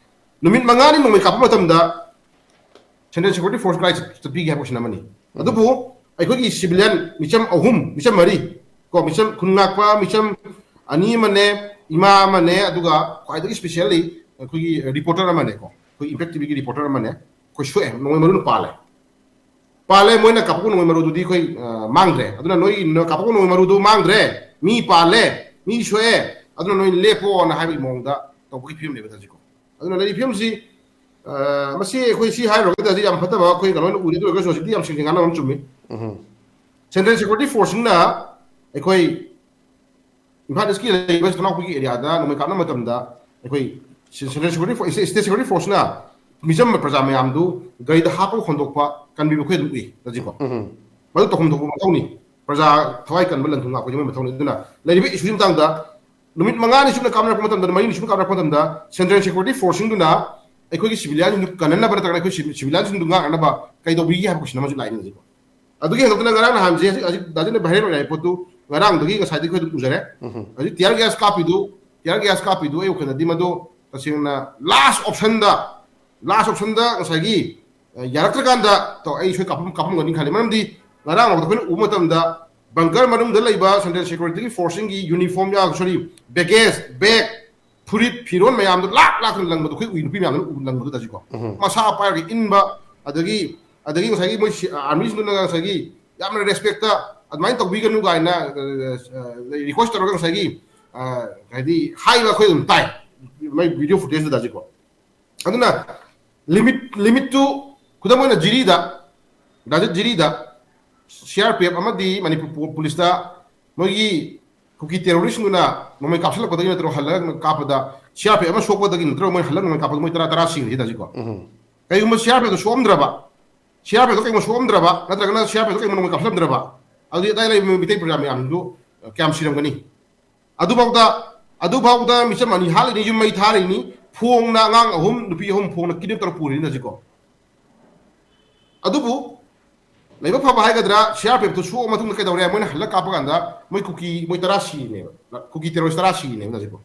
ꯅꯨꯃꯤꯠ ꯃꯉꯥꯅꯤ ꯅꯣꯡꯃꯩ ꯀꯥꯞꯄ ꯃꯇꯝꯗ central security force ꯀꯗꯥꯏ ꯆꯠꯄꯤꯒꯦ ꯍꯥꯏꯕ ꯀꯣꯏꯁꯟ ꯑꯃꯅꯤ꯫ ꯑꯗꯨꯕꯨ ꯑꯩꯈꯣꯏꯒꯤ civilian ꯃꯤꯆꯝ ꯑꯍꯨꯝ, ꯃꯤꯆꯝ ꯃꯔꯤ ꯀꯣ, ꯃꯤꯆꯝ ꯈꯨꯟ ꯉꯥꯛꯄ ꯃꯤꯆꯝ ꯑꯅꯤ ꯑꯃꯅꯦ, ꯏꯃꯥ ꯑꯃꯅꯦ, ꯑꯗꯨꯒ ꯈ꯭ꯋꯥꯏꯗꯒꯤ specially ꯑꯩꯈꯣꯏꯒꯤ reporter ꯑꯃꯅꯦꯀꯣ, ꯑꯩꯈꯣꯏ Impact TVꯒꯤ reporter ꯑꯃꯅꯦ, ꯑꯩꯈꯣꯏ ꯁꯣꯛꯑꯦ, ꯅꯣꯡꯃꯩ ꯃꯔꯨꯅ ꯄꯥꯜꯂꯦ꯫ ꯄꯥꯜꯂꯦ, ꯃꯣꯏꯅ ꯀꯥꯞꯄꯛꯄ ꯅꯣꯡꯃꯩ ꯃꯔꯨꯗꯨꯗꯤ ꯑꯩꯈꯣꯏ, ꯑ, ꯃꯥꯡꯗ꯭ꯔꯦ꯫ ꯑꯗꯨꯅ ꯅꯣꯏ ꯀꯥꯞꯄꯛꯄ ꯅꯣꯡꯃꯩ ꯃꯔꯨꯗꯨ ꯃꯥꯡꯗ꯭ꯔꯦ, ꯃꯤ ꯄꯥꯜꯂꯦ, ꯃꯤ ꯁꯣꯛꯑꯦ, ꯑꯗꯨꯅ ꯅꯣꯏ ꯂꯦꯞꯄꯣꯅ ꯍꯥꯏꯕꯒꯤ ꯃꯑꯣꯡꯗ ꯇꯧꯕꯒꯤ ꯐꯤꯕꯝꯅꯦꯕ ꯍꯧꯖꯤꯛꯀꯣ꯫ ꯑꯗꯨꯅ ꯂꯩꯔꯤꯕ ꯐꯤꯕꯝꯁꯤ, ꯑ, ꯃꯁꯤ ꯑꯩꯈꯣꯏ ꯁꯤ ꯍꯥꯏꯔꯨꯔꯒꯗꯤ ꯍꯧꯖꯤꯛ ꯌꯥꯝ ꯐꯠꯇꯕ ꯑꯩꯈꯣꯏ ꯀꯩꯅꯣ ꯑꯣꯏꯅ ꯎꯔꯦ꯫ ꯑꯗꯨ ꯑꯣꯏꯔꯒꯁꯨ ꯍꯧꯖꯤꯛꯇꯤ ꯌꯥꯝ ꯁꯦꯡꯅ ꯉꯥꯡꯅꯕ ꯑꯃ ꯆꯨꯝꯃꯤ꯫ Central Security Forceꯁꯤꯡꯅ ꯑꯩꯈꯣꯏ ꯏꯝꯐꯥꯜ ꯏꯁꯀꯤ ꯂꯩꯔꯤꯕ ꯊꯝꯅꯥꯄꯣꯛꯄꯤꯒꯤ ꯑꯦꯔꯤꯌꯥꯗ ꯅꯣꯡꯃꯩ ꯀꯥꯞꯅꯕ ꯃꯇꯝꯗ ꯑꯩꯈꯣꯏ Central Security Force, State Security Forceꯅ ꯃꯤꯆꯝ ꯄ꯭ꯔꯖꯥ ꯃꯌꯥꯝꯗꯨ ꯒꯥꯔꯤꯗ ꯍꯥꯞꯄꯒ ꯍꯣꯟꯗꯣꯛꯄ, ꯀꯟꯕꯤꯕ ꯑꯩꯈꯣꯏ ꯑꯗꯨꯝ ꯎꯏ ꯍꯧꯖꯤꯛꯀꯣ꯫ ꯃꯗꯨ ꯇꯧꯐꯝ ꯊꯣꯛꯄ ꯃꯊꯧꯅꯤ꯫ ꯄ꯭ꯔꯖꯥ ꯊꯋꯥꯏ ꯀꯟꯕ ꯂꯟ ꯊꯨꯝ ꯉꯥꯛꯄꯁꯤ ꯃꯣꯏ ꯃꯊꯧꯅꯤ꯫ ꯑꯗꯨꯅ ꯂꯩꯔꯤꯕ issueꯁꯤ ꯃꯇꯥꯡꯗ ꯅꯨꯃꯤꯠ ꯃꯉꯥꯅꯤ ꯁꯨꯞꯅ ꯀꯥꯞꯅꯔꯛꯄ ꯃꯇꯝꯗ, ꯃꯔꯤꯅꯤ ꯁꯨꯞꯅ ꯀꯥꯞꯅꯔꯛꯄ ꯃꯇꯝꯗ Central Security Forceꯁꯤꯡꯗꯨꯅ ꯑꯩꯈꯣꯏꯒꯤ civilianꯁꯤꯡꯗꯨ ꯀꯟꯅꯅꯕ ꯅꯠꯇ꯭ꯔꯒ ꯑꯩꯈꯣꯏ civilianꯁꯤꯡꯗꯨ ꯉꯥꯛꯅꯅꯕ ꯀꯩꯗꯧꯕꯤꯒꯦ ꯍꯥꯏꯕ ꯀꯣꯏꯁꯟ ꯑꯃꯁꯨ ꯂꯥꯛꯏꯅꯤ ꯍꯧꯖꯤꯛ꯫ ꯑꯗꯨꯒꯤ ꯍꯟꯗꯛꯇꯅ ꯉꯔꯥꯡ ꯅꯍꯥꯟꯁꯦ ꯍꯧꯖꯤꯛ, ꯍꯧꯖꯤꯛ ꯗꯥꯖꯟꯅ viral ꯑꯣꯏꯔꯤꯕ ꯄꯣꯠꯇꯨ ꯉꯔꯥꯡꯗꯒꯤ ꯉꯁꯥꯏꯗꯒꯤ ꯑꯩꯈꯣꯏ ꯑꯗꯨꯝ ꯎꯖꯔꯦ꯫ ꯍꯧꯖꯤꯛ tear gas ꯀꯥꯞꯄꯤꯗꯨ, tear gas ꯀꯥꯞꯄꯤꯗꯨ ꯑꯩ ꯋꯥꯈꯜꯗꯗꯤ ꯃꯗꯨ ꯇꯁꯦꯡꯅ last optionꯗ, last optionꯗ ꯉꯁꯥꯏꯒꯤ, ꯑ, ꯌꯥꯔꯛꯇ꯭ꯔꯀꯥꯟꯗ ꯇꯧ-, ꯑꯩ ꯁꯣꯏ ꯀꯥꯞꯄꯝ-, ꯀꯥꯞꯄꯝꯒꯅꯤ ꯈꯜꯂꯤ꯫ ꯃꯔꯝꯗꯤ ꯉꯔꯥꯡ ꯅꯍꯥꯟꯗ ꯑꯩꯈꯣꯏꯅ ꯎꯕ ꯃꯇꯝꯗ bunker ꯃꯅꯨꯡꯗ ꯂꯩꯕ Central Securityꯒꯤ forceꯁꯤꯡꯒꯤ uniform ꯌꯥꯎ-, sorry, baggage, bag, ꯐꯨꯔꯤꯠ, ꯐꯤꯔꯣꯟ ꯃꯌꯥꯝꯗꯣ ꯂꯥꯛ ꯂꯥꯛꯇꯅ ꯂꯪꯕꯗꯣ ꯑꯩꯈꯣꯏ ꯎꯏ, ꯅꯨꯄꯤ ꯃꯌꯥꯝꯗꯨꯅ ꯎ-, ꯂꯪꯕꯗꯣ ꯇꯥꯁꯤꯀꯣ꯫ ꯃꯁꯥ ꯄꯥꯏꯔꯒ ꯏꯟꯕ, ꯑꯗꯒꯤ, ꯑꯗꯒꯤ ꯉꯁꯥꯏꯒꯤ ꯃꯣꯏ ꯁꯤ-, armyꯁꯤꯡꯗꯨꯅ ꯉꯁꯥꯏꯒꯤ ꯌꯥꯝꯅ respectꯇ ꯑꯗꯨꯃꯥꯏꯅ ꯇꯧꯕꯤꯒꯅꯨ ꯀꯥꯏꯅ, ꯑ, ꯑ, request ꯇꯧꯔꯒ ꯉꯁꯥꯏꯒꯤ, ꯑ, ꯍꯥꯏꯗꯤ ꯍꯥꯏꯕ ꯑꯩꯈꯣꯏ ꯑꯗꯨꯝ ꯇꯥꯏ, ꯃꯣꯏ video footageꯇ ꯇꯥꯁꯤꯀꯣ꯫ ꯑꯗꯨꯅ limit, limitꯇꯨ ꯈꯨꯗꯝ ꯑꯣꯏꯅ ꯖꯤꯔꯤꯗ, ꯗꯥꯖꯤꯠ ꯖꯤꯔꯤꯗ CRPF ꯑꯃꯗꯤ ꯃꯅꯤꯄꯨꯔ ꯄꯨ-, ꯄꯨꯂꯤꯁꯇ ꯃꯣꯏꯒꯤ ꯀꯨꯀꯤ terroristꯁꯤꯡꯗꯨꯅ ꯅꯣꯡꯃꯩ ꯀꯥꯞꯁꯤꯜꯂꯛꯄꯗꯒꯤ ꯅꯠꯇ꯭ꯔꯣ ꯍꯜꯂꯒ ꯀꯥꯞꯄꯗ CRPF ꯑꯃ ꯁꯣꯛꯄꯗꯒꯤ ꯅꯠꯇ꯭ꯔꯣ ꯃꯣꯏ ꯍꯜꯂꯒ ꯅꯣꯡꯃꯩ ꯀꯥꯞꯄꯗ ꯃꯣꯏ ꯇꯔꯥ, ꯇꯔꯥ ꯁꯤꯈ꯭ꯔꯤꯁꯤ ꯇꯥꯁꯤꯀꯣ꯫ ꯀꯩꯒꯨꯝꯕ CRPFꯇ ꯁꯣꯛꯑꯝꯗ꯭ꯔꯕ, CRPFꯇ ꯀꯩꯒꯨꯝꯕ ꯁꯣꯛꯑꯝꯗ꯭ꯔꯕ, ꯅꯠꯇ꯭ꯔꯒꯅ CRPFꯇ ꯀꯩꯒꯨꯝꯕ ꯅꯣꯡꯃꯩ ꯀꯥꯞꯁꯤꯜꯂꯝꯗ꯭ꯔꯕ, ꯑꯗꯨꯗꯤ ꯑꯗꯥꯏ ꯂꯩꯕ ꯃꯤꯇꯩ ꯄ꯭ꯔꯖꯥ ꯃꯌꯥꯝꯗꯨ ꯀꯌꯥꯝ ꯁꯤꯔꯝꯒꯅꯤ? ꯑꯗꯨꯐꯥꯎꯗ ꯑꯗꯨꯐꯥꯎꯗ ꯃꯤꯆꯝ ꯑꯅꯤ ꯍꯥꯠꯂꯤꯅꯤ, ꯌꯨꯝ ꯃꯩ ꯊꯥꯔꯤꯅꯤ, ꯐꯣꯡꯅ ꯑꯉꯥꯡ ꯑꯍꯨꯝ, ꯅꯨꯄꯤ ꯑꯍꯨꯝ ꯐꯣꯡꯅ ꯀꯤꯗꯅꯦꯞ ꯇꯧꯔ ꯄꯨꯔꯤꯅꯤ ꯍꯧꯖꯤꯛꯀꯣ꯫ ꯑꯗꯨꯕꯨ ꯂꯥꯏꯕꯛ ꯐꯕ ꯍꯥꯏꯒꯗ꯭ꯔꯥ, ꯁꯤ ꯑꯥꯔ ꯄꯤ ꯑꯦꯐꯇꯨ ꯁꯣꯛꯑ ꯃꯇꯨꯡꯗ ꯀꯩꯗꯧꯔꯦ? ꯃꯣꯏꯅ ꯍꯜꯂ ꯀꯥꯞꯄ ꯀꯥꯟꯗ ꯃꯣꯏ ꯀꯨꯀꯤ, ꯃꯣꯏ ꯇꯔꯥ ꯁꯤꯔꯤꯅꯦꯕ, ꯀꯨꯀꯤ ꯇꯦꯔꯣꯔꯤꯁ ꯇꯔꯥ ꯁꯤꯔꯤꯅꯦꯕ ꯍꯧꯖꯤꯛꯐꯥꯎ꯫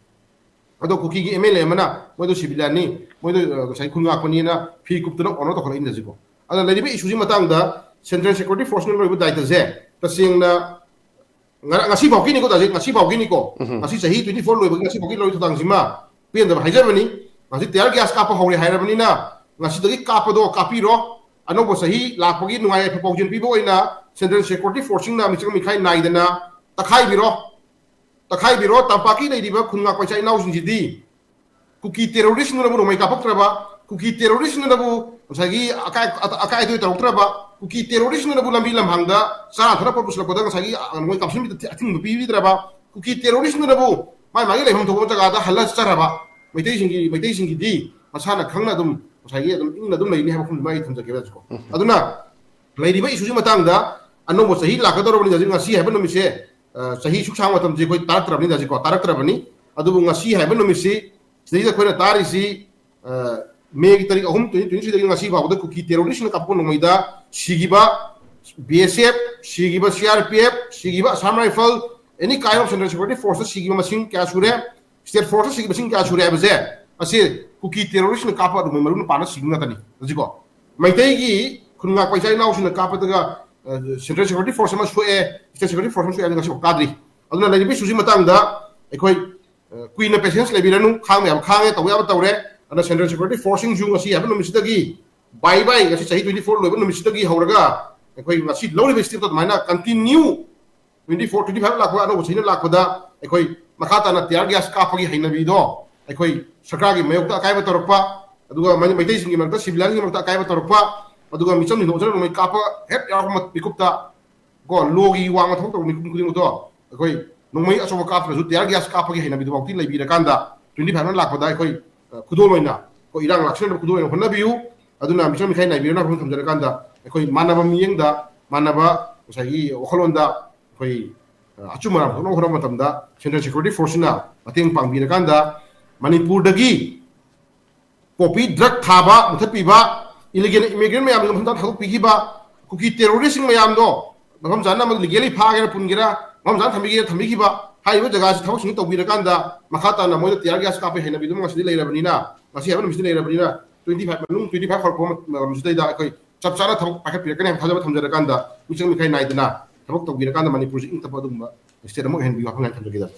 ꯑꯗꯣ ꯀꯨꯀꯤꯒꯤ ꯑꯦꯝ ꯑꯦꯜ ꯑꯦ ꯑꯃꯅ ꯃꯣꯏꯗꯣ ꯁꯤꯚꯤꯂꯤꯌꯥꯟꯅꯤ, ꯃꯣꯏꯗꯣ, ꯑ, ꯉꯁꯥꯏ ꯈꯨꯟ ꯉꯥꯛꯄꯅꯤꯅ ꯐꯤ ꯀꯨꯞꯇꯅ ꯑꯣꯅꯔ ꯇꯧꯈꯠꯂꯛꯏꯅꯦ ꯍꯧꯖꯤꯛꯐꯥꯎ꯫ ꯑꯗꯨꯅ ꯂꯩꯔꯤꯕ ꯏꯁꯨꯁꯤ ꯃꯇꯥꯡꯗ ꯁꯦꯟꯇ꯭ꯔꯦꯜ ꯁꯦꯀ꯭ꯌꯨꯔꯤꯇꯤ ꯐꯣꯔꯁꯅ ꯂꯧꯔꯤꯕ ꯗꯥꯏꯇꯁꯦ ꯇꯁꯦꯡꯅ ꯉ-, ꯉꯁꯤ ꯐꯥꯎꯒꯤꯅꯤꯀꯣ, ꯇꯥꯖꯤꯛ, ꯉꯁꯤ ꯐꯥꯎꯒꯤꯅꯤꯀꯣ, ꯎꯝ꯫ ꯉꯁꯤ ꯆꯍꯤ twenty four ꯂꯣꯏꯕꯒꯤ ꯉꯁꯤ ꯐꯥꯎꯒꯤ ꯂꯧꯔꯤꯕ ꯊꯧꯗꯥꯡꯁꯤꯃ ꯄꯦꯟꯗꯕ ꯍꯥꯏꯖꯕꯅꯤ꯫ ꯉꯁꯤ ꯇꯤꯌꯥꯔ ꯒ꯭ꯌꯥꯁ ꯀꯥꯞꯄ ꯍꯧꯔꯦ ꯍꯥꯏꯔꯕꯅꯤꯅ ꯉꯁꯤꯗꯒꯤ ꯀꯥꯞꯄꯗꯣ ꯀꯥꯞꯄꯤꯔꯣ꯫ ꯑꯅꯧꯕ ꯆꯍꯤ ꯂꯥꯛꯄꯒꯤ ꯅꯨꯡꯉꯥꯏ ꯌꯥꯏꯐ ꯄꯥꯎꯖꯦꯜ ꯄꯤꯕ ꯑꯣꯏꯅ ꯁꯦꯟꯇ꯭ꯔꯦꯜ ꯁꯦꯀ꯭ꯌꯨꯔꯤꯇꯤ ꯐꯣꯔꯁꯁꯤꯡꯅ ꯃꯤꯆꯪ ꯃꯤꯈꯥꯏ ꯅꯥꯏꯗꯅ ꯇꯛꯈꯥꯏꯕꯤꯔꯣ, ꯇꯛꯈꯥꯏꯕꯤꯔꯣ꯫ ꯇꯝꯄꯥꯛꯀꯤ ꯂꯩꯔꯤꯕ ꯈꯨꯟ ꯉꯥꯛꯄ ꯏꯆꯥ ꯏꯅꯥꯎꯁꯤꯡꯁꯤꯗꯤ ꯀꯨꯀꯤ ꯇꯦꯔꯣꯔꯤꯁꯅꯕꯨ ꯅꯣꯡꯃꯩ ꯀꯥꯞꯄꯛꯇ꯭ꯔꯕ, ꯀꯨꯀꯤ ꯇꯦꯔꯣꯔꯤꯁꯅꯕꯨ ꯉꯁꯥꯏꯒꯤ ꯑꯀꯥꯏ-, ꯑꯀꯥꯏ ꯑꯇꯣꯏ ꯇꯧꯔꯛꯇ꯭ꯔꯕ, ꯀꯨꯀꯤ ꯇꯦꯔꯣꯔꯤꯁꯅꯕꯨ ꯂꯝꯕꯤ ꯂꯝꯍꯥꯡꯗ ꯆꯥꯅ ꯊꯛꯅ ꯄꯣꯠ ꯄꯨꯁꯤꯜꯂꯛꯄꯗ ꯉꯁꯥꯏꯒꯤ ꯅꯣꯡꯃꯩ ꯀꯥꯞꯁꯤꯟꯕꯤꯗ ꯑꯊꯤꯡꯕ ꯄꯤꯕꯤꯗ꯭ꯔꯕ, ꯀꯨꯀꯤ ꯇꯦꯔꯣꯔꯤꯁꯅꯕꯨ ꯃꯥꯏ ꯃꯥꯒꯤ ꯂꯩꯐꯝ ꯊꯣꯛꯄ ꯖꯒꯥꯗ ꯍꯜꯂ ꯆꯠꯆꯔꯕ ꯃꯩꯇꯩꯁꯤꯡꯒꯤ, ꯃꯩꯇꯩꯁꯤꯡꯒꯤꯗꯤ ꯃꯁꯥꯅ ꯈꯪꯅ ꯑꯗꯨꯝ ꯉꯁꯥꯏꯒꯤ ꯑꯗꯨꯝ ꯏꯪꯅ ꯑꯗꯨꯝ ꯂꯩꯅꯤ ꯍꯥꯏꯕ ꯋꯥꯐꯝꯗꯨꯃ ꯑꯩ ꯊꯝꯖꯒꯦ ꯍꯧꯖꯤꯛꯀꯣ꯫ ꯑꯗꯨꯅ ꯂꯩꯔꯤꯕ ꯏꯁꯨꯁꯤ ꯃꯇꯥꯡꯗ ꯑꯅꯧꯕ ꯆꯍꯤ ꯂꯥꯛꯀꯗꯧꯔꯕꯅꯤ ꯍꯧꯖꯤꯛ, ꯉꯁꯤ ꯍꯥꯏꯕ ꯅꯨꯃꯤꯠꯁꯦ, ꯑ, ꯆꯍꯤ ꯁꯨꯛ ꯁꯥꯡꯕ ꯃꯇꯝꯁꯦ ꯑꯩꯈꯣꯏ ꯇꯥꯔꯛꯇ꯭ꯔꯕꯅꯤ ꯍꯧꯖꯤꯛꯀꯣ, ꯇꯥꯔꯛꯇ꯭ꯔꯕꯅꯤ꯫ ꯑꯗꯨꯕꯨ ꯉꯁꯤ ꯍꯥꯏꯕ ꯅꯨꯃꯤꯠꯁꯤ ꯁꯤꯗꯩꯗ ꯑꯩꯈꯣꯏꯅ ꯇꯥꯔꯤꯁꯤ, ꯑ, ꯃꯦꯒꯤ ꯇꯥꯔꯤꯛ ꯑꯍꯨꯝ, twenty twenty three ꯗꯒꯤ ꯉꯁꯤ ꯐꯥꯎꯕꯗ ꯀꯨꯀꯤ ꯇꯦꯔꯣꯔꯤꯁꯅ ꯀꯥꯞꯄ ꯅꯣꯡꯃꯩꯗ ꯁꯤꯈꯤꯕ ꯕꯤ ꯑꯦꯁ ꯑꯦꯐ, ꯁꯤꯈꯤꯕ ꯁꯤ ꯑꯥꯔ ꯄꯤ ꯑꯦꯐ, ꯁꯤꯈꯤꯕ Assam rifle, any kind of central security force ꯁꯤꯈꯤꯕ ꯃꯁꯤꯡ ꯀꯌꯥ ꯁꯨꯔꯦ, ꯁ꯭ꯇꯦꯠ ꯐꯣꯔꯁꯇ ꯁꯤꯈꯤꯕꯁꯤꯡ ꯀꯌꯥ ꯁꯨꯔꯦ ꯍꯥꯏꯕꯁꯦ, ꯑꯁꯤ ꯀꯨꯀꯤ ꯇꯦꯔꯣꯔꯤꯁꯅ ꯀꯥꯞꯄ ꯑꯗꯨꯝ ꯃꯔꯨꯞ ꯃꯄꯥꯡꯅ ꯁꯤꯈꯤꯕ ꯉꯥꯛꯇꯅꯤ꯫ ꯍꯧꯖꯤꯛꯀꯣ ꯃꯩꯇꯩꯒꯤ ꯈꯨꯟ ꯉꯥꯛꯄ ꯏꯆꯥ ꯏꯅꯥꯎꯁꯤꯡꯅ ꯀꯥꯞꯄꯗꯒ, ꯑ, ꯁꯦꯟꯇ꯭ꯔꯦꯜ ꯁꯦꯀ꯭ꯌꯨꯔꯤꯇꯤ ꯐꯣꯔꯁ ꯑꯃ ꯁꯣꯛꯑꯦ, ꯁ꯭ꯇꯦꯠ ꯁꯦꯀ꯭ꯌꯨꯔꯤꯇꯤ ꯐꯣꯔꯁ ꯑꯃ ꯁꯣꯛꯑꯦ ꯍꯥꯏꯕꯗꯤ ꯉꯁꯤꯐꯥꯎ ꯇꯥꯗ꯭ꯔꯤ꯫ ꯑꯗꯨꯅ ꯂꯩꯔꯤꯕ ꯏꯁꯨꯁꯤ ꯃꯇꯥꯡꯗ ꯑꯩꯈꯣꯏ, ꯑ, ꯀꯨꯏꯅ ꯄꯦꯁꯦꯟꯁ ꯂꯩꯕꯤꯔꯅꯨ, ꯈꯥꯡꯕ ꯌꯥꯕ ꯈꯥꯡꯉꯦ, ꯇꯧꯕ ꯌꯥꯕ ꯇꯧꯔꯦ꯫ ꯑꯗꯨꯅ ꯁꯦꯟꯇ꯭ꯔꯦꯜ ꯁꯦꯀ꯭ꯌꯨꯔꯤꯇꯤ ꯐꯣꯔꯁꯁꯤꯡꯁꯨ ꯉꯁꯤ ꯍꯥꯏꯕ ꯅꯨꯃꯤꯠꯁꯤꯗꯒꯤ ꯕꯥꯏ ꯕꯥꯏ, ꯉꯁꯤ ꯆꯍꯤ twenty four ꯂꯣꯏꯕ ꯅꯨꯃꯤꯠꯁꯤꯗꯒꯤ ꯍꯧꯔꯒ ꯑꯩꯈꯣꯏ ꯉꯁꯤ ꯂꯧꯔꯤꯕ ꯁ꯭ꯇꯦꯞꯇꯣ ꯑꯗꯨꯃꯥꯏꯅ continue twenty four, twenty five ꯂꯥꯛꯄ, ꯑꯅꯧꯕ ꯆꯍꯤꯅ ꯂꯥꯛꯄꯗ ꯑꯩꯈꯣꯏ ꯃꯈꯥ ꯇꯥꯅ ꯇꯤꯌꯥꯔ ꯒ꯭ꯌꯥꯁ ꯀꯥꯞꯄꯒꯤ ꯍꯩꯅꯕꯤꯗꯣ ꯑꯩꯈꯣꯏ ꯁꯔꯀꯥꯔꯒꯤ ꯃꯥꯌꯣꯛꯇ ꯑꯀꯥꯏꯕ ꯇꯧꯔꯛꯄ, ꯑꯗꯨꯒ ꯃꯩ-, ꯃꯩꯇꯩꯁꯤꯡꯒꯤ ꯃꯔꯛꯇ, ꯁꯤꯚꯤꯂꯤꯌꯟꯁꯤꯡꯒꯤ ꯃꯔꯛꯇ ꯑꯀꯥꯏꯕ ꯇꯧꯔꯛꯄ, ꯑꯗꯨꯒ ꯃꯤꯆꯝ ꯃꯤꯅꯣꯛꯆꯅ ꯅꯣꯡꯃꯩ ꯀꯥꯞꯄ ꯍꯦꯛ ꯌꯥꯎꯔꯛꯄ ꯃꯤꯀꯨꯞꯇ ꯀꯣ, ꯂꯣꯒꯤ ꯋꯥꯡꯃ ꯊꯕꯛ ꯇꯧꯕ ꯃꯤꯄꯨꯝ ꯈꯨꯗꯤꯡꯃꯛꯇꯣ ꯑꯩꯈꯣꯏ ꯅꯣꯡꯃꯩ ꯑꯆꯧꯕ ꯀꯥꯞꯇ꯭ꯔꯁꯨ ꯇꯤꯌꯥꯔ ꯒ꯭ꯌꯥꯁ ꯀꯥꯞꯄꯒꯤ ꯍꯩꯅꯕꯤꯗꯨꯐꯥꯎꯗꯤ ꯂꯩꯕꯤꯔꯀꯥꯟꯗ twenty five ꯂꯥꯛꯄꯗ ꯑꯩꯈꯣꯏ, ꯑ, ꯈꯨꯗꯣꯜ ꯑꯣꯏꯅ, ꯑꯩꯈꯣꯏ ꯏꯔꯥꯡ ꯂꯥꯛꯁꯤꯟꯅꯕ ꯈꯨꯗꯣꯜ ꯑꯣꯏꯅ ꯍꯣꯠꯅꯕꯤꯌꯨ꯫ ꯑꯗꯨꯅ ꯃꯤꯆꯪ ꯃꯤꯈꯥꯏ ꯅꯥꯏꯕꯤꯔꯅ ꯋꯥꯐꯝ ꯊꯝꯖꯔꯀꯥꯟꯗ ꯑꯩꯈꯣꯏ ꯃꯥꯟꯅꯕ ꯃꯤꯠꯌꯦꯡꯗ, ꯃꯥꯟꯅꯕ ꯉꯁꯥꯏꯒꯤ ꯋꯥꯈꯜꯂꯣꯟꯗ ꯑꯩꯈꯣꯏ ꯑ, ꯑꯆꯨꯝꯕ ꯑꯔꯥꯟꯕ ꯊꯣꯛꯅꯕ ꯍꯣꯠꯅꯕ ꯃꯇꯝꯗ Central Security Force ꯁꯤꯅ ꯃꯇꯦꯡ ꯄꯥꯡꯕꯤꯔꯀꯥꯟꯗ ꯃꯅꯤꯄꯨꯔꯗꯒꯤ poppy drug ꯊꯥꯕ ꯃꯨꯊꯠꯄꯤꯕ, illegal immigrant ꯃꯌꯥꯝꯗꯣ ꯃꯐꯝ ꯆꯥꯅ ꯊꯥꯗꯣꯛꯄꯤꯈꯤꯕ, ꯀꯨꯀꯤ terrorist ꯁꯤꯡ ꯃꯌꯥꯝꯗꯣ ꯃꯐꯝ ꯆꯥꯅ ꯑꯃ legally ꯐꯥꯒꯦꯔꯥ ꯄꯨꯟꯒꯦꯔꯥ ꯃꯐꯝ ꯆꯥꯅ ꯊꯝꯕꯤꯒꯦꯔꯥ ꯊꯝꯕꯤꯈꯤꯕ, ꯍꯥꯏꯔꯤꯕ ꯖꯒꯥꯁꯤ ꯊꯕꯛꯁꯤꯡ ꯇꯧꯕꯤꯔꯀꯥꯟꯗ ꯃꯈꯥ ꯇꯥꯅ ꯃꯣꯏꯗ tear gas ꯀꯥꯞꯄ ꯍꯩꯅꯕꯤꯗꯨ ꯉꯁꯤꯗꯤ ꯂꯩꯔꯕꯅꯤꯅ, ꯉꯁꯤ ꯍꯥꯏꯕ ꯅꯨꯃꯤꯠꯁꯤꯗ ꯂꯩꯔꯕꯅꯤꯅ, twenty five ꯃꯅꯨꯡ, twenty five ꯍꯧꯔꯛꯄ ꯃꯇꯝꯁꯤꯗꯩꯗ ꯑꯩꯈꯣꯏ ꯆꯞ ꯆꯥꯅ ꯊꯕꯛ ꯄꯥꯏꯈꯠꯄꯤꯔꯛꯀꯅꯤ ꯍꯥꯏꯕ ꯊꯥꯖꯕ ꯊꯝꯖꯔꯀꯥꯟꯗ ꯃꯤꯆꯪ ꯃꯤꯈꯥꯏ ꯅꯥꯏꯗꯅ ꯊꯕꯛ ꯇꯧꯕꯤꯔꯀꯥꯟꯗ ꯃꯅꯤꯄꯨꯔꯁꯤ ꯏꯪ ꯇꯞꯄ ꯑꯗꯨꯒꯨꯝꯕ state ꯑꯃ ꯑꯣꯏꯍꯟꯕꯤꯌꯨ ꯍꯥꯏꯕ ꯊꯝꯖꯒꯦ꯫